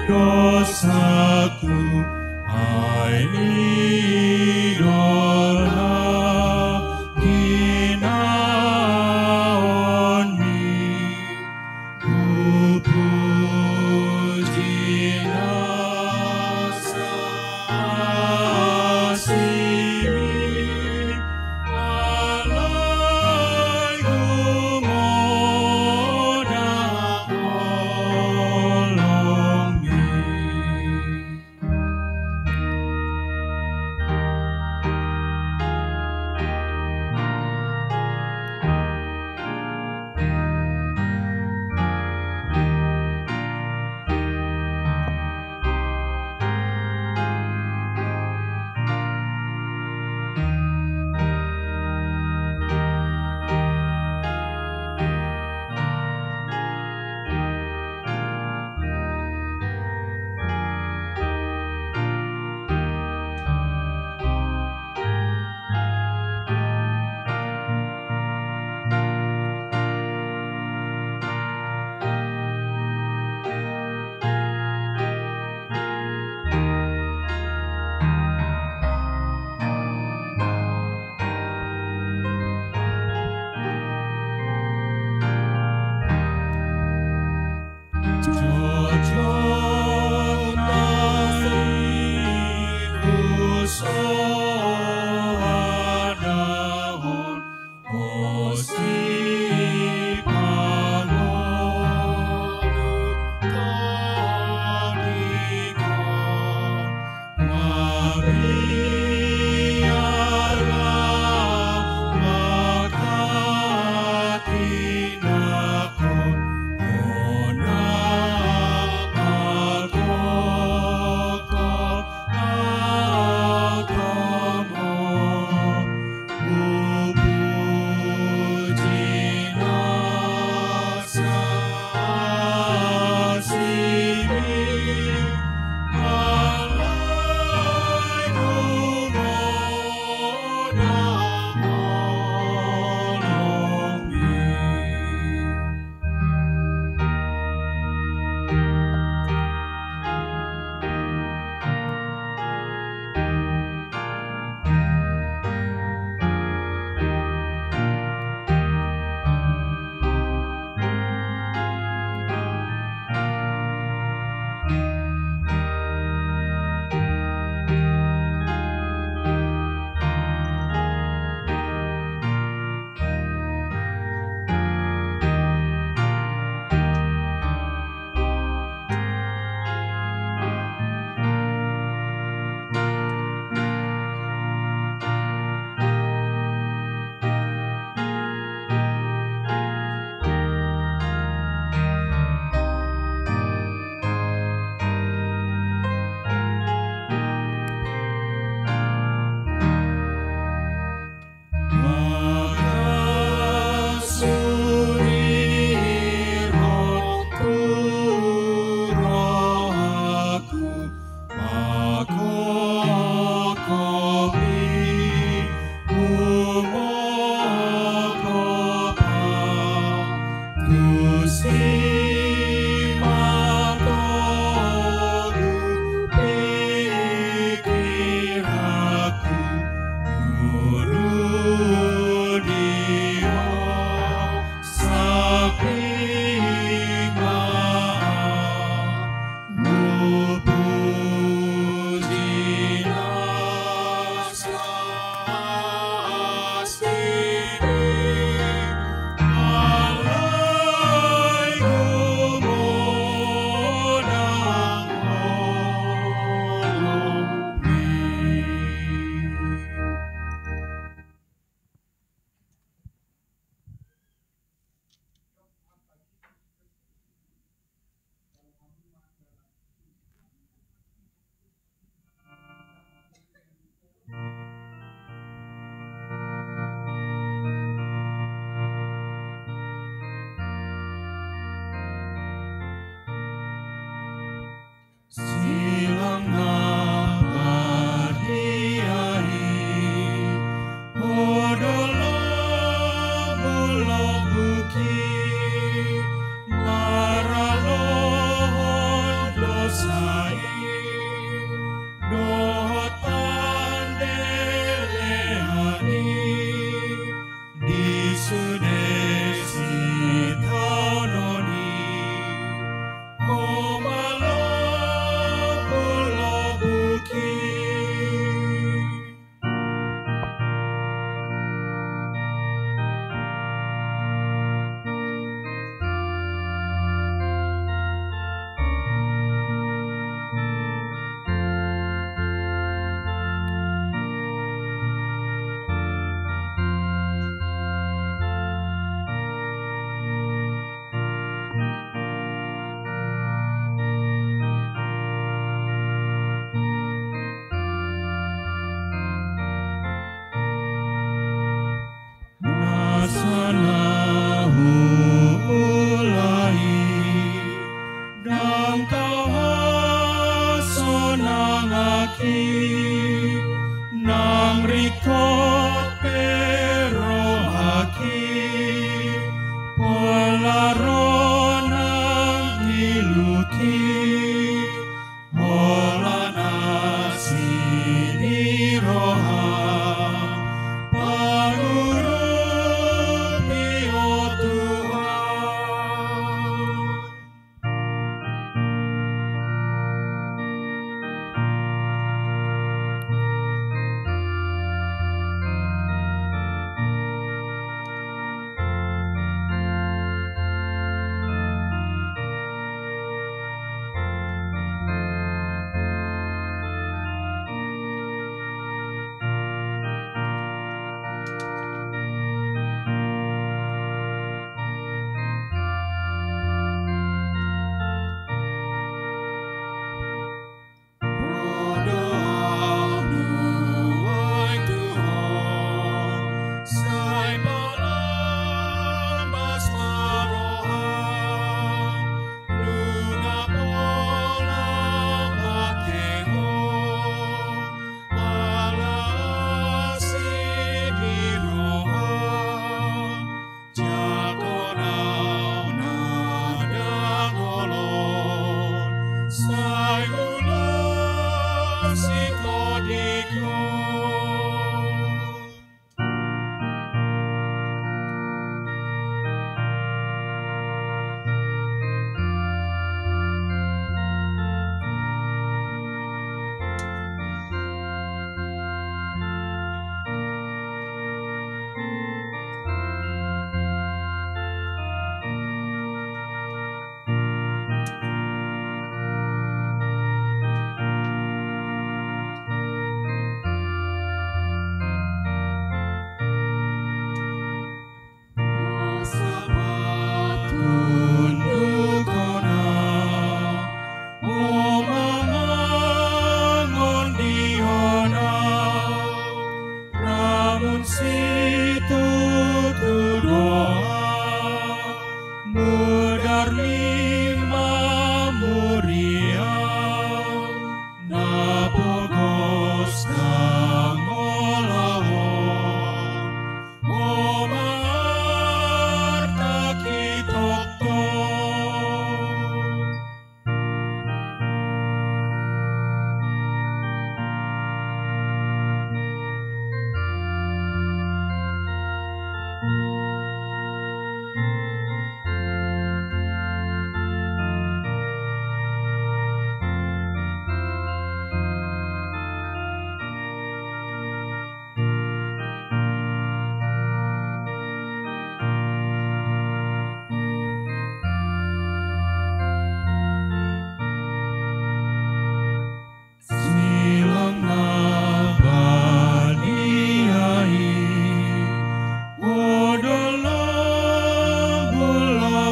dosaku, ai i do na hinaolmi. Hupuji nasa asimi, alai humodang holongmi.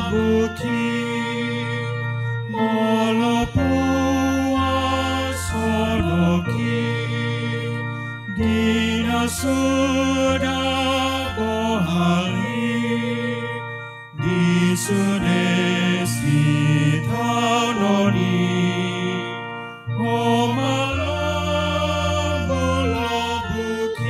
Buki molo puas songon i, di na suda bohal i, di sude sitaonon i, ho ma lombu-lombu i.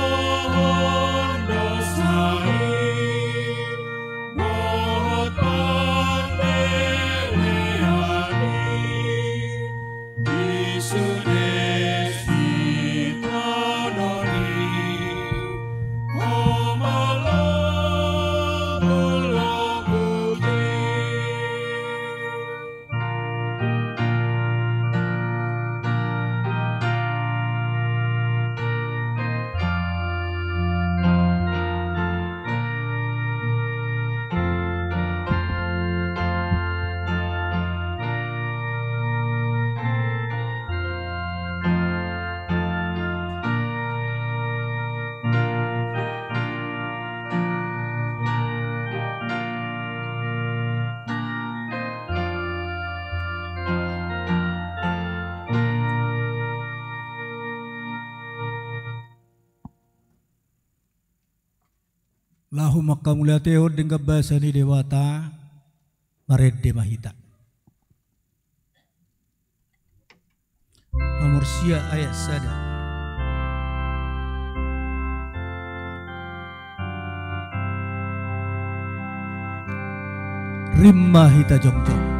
Maralohon dosa i, dohot pambelean i, di sude sitaonon i, ho ma lombu-lombu i. Laho manghamauliatehon denggan basa ni Debata, marende ma hita. Nomor sia ayat sada. Rap ma hita jongjong.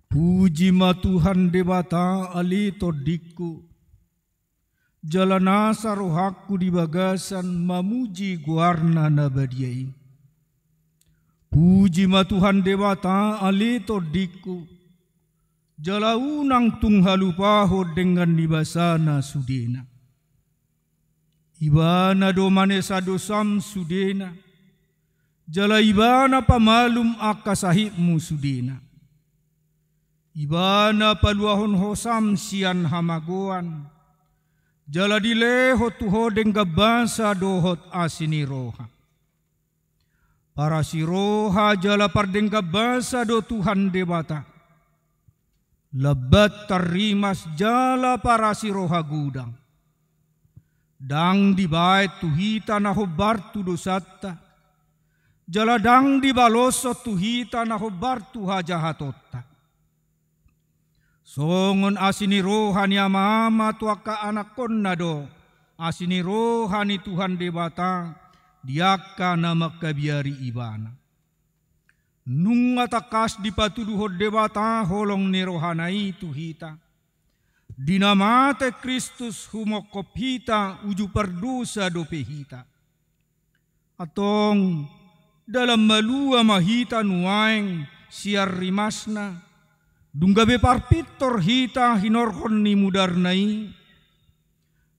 Puji ma Tuhan Debata, ale tondingku, jala nasa rohangku di bagasan mamuji goarna na badia i. Puji ma Tuhan Debata, ale tondingku, jala unang tung halupahon denggan ni basana sudena. Ibana do manesa dosam sudena, jala Ibana pamalum angka sahitmu sudena. Ibana paluahon hosam sian hamagoan, jala dilehon tu ho denggan basa dohot asi ni roha. Parasi roha jala pardenggan basa do Tuhan Debata. Lambat tarrimas jala parasi roha godang. Ndang dibaen tu hita na hombar tu dosanta, jala ndang dibaloshon tu hita na hombar tu hajahatonta. Songon asi ni roha ni ama-ama tu angka anakkonna do asi ni roha ni Tuhan Debata di angka na mangkabiari Ibana. Nunga tangkas dipatuduhon Debata holong ni rohana i tu hita, Di na mate Kristus humongkop hita, uju pardosa dope hita. Antong, dalan malua ma hita nuaeng sian rimasna, dung gabe parpintor hita hinorhon ni mudarna i.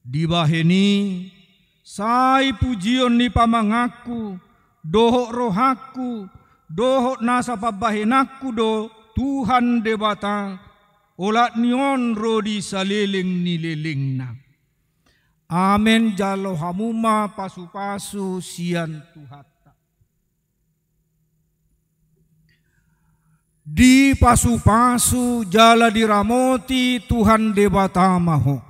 Dibahen i, sai pujion ni pamanganku, dohot rohangku, dohot nasa pambahenanku do Tuhan Debata, olat ni on ro di saleleng ni lelengna. Amen. Jalo hamu ma pasupasu sian Tuhanta. Dipasupasu jala diramoti Tuhan Debata ma ho.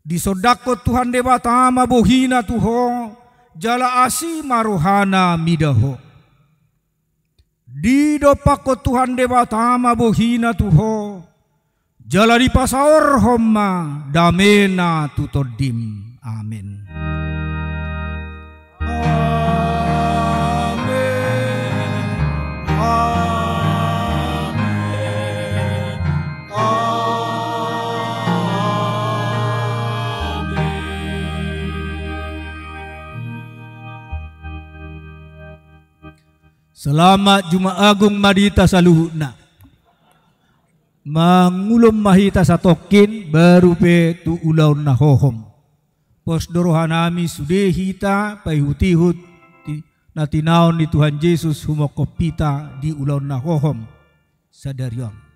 Disondangkon Tuhan Debata ma bohina tu ho, jala asi ma rohana mida ho. Didompakkon Tuhan Debata ma bohina tu ho, jala dipasaorhon ma damena tu tondim. Amen. Amen. Amen. Amen. Selamat Jumat Agung ma di hita saluhutna. Mangulon ma hita satongkin, baru pe tu ulaon na hohom. Pos do rohanami sude hita paihutihut ti-, na tinaon ni Tuhan Jesus humongkop hita di ulaon na hohom sadari on.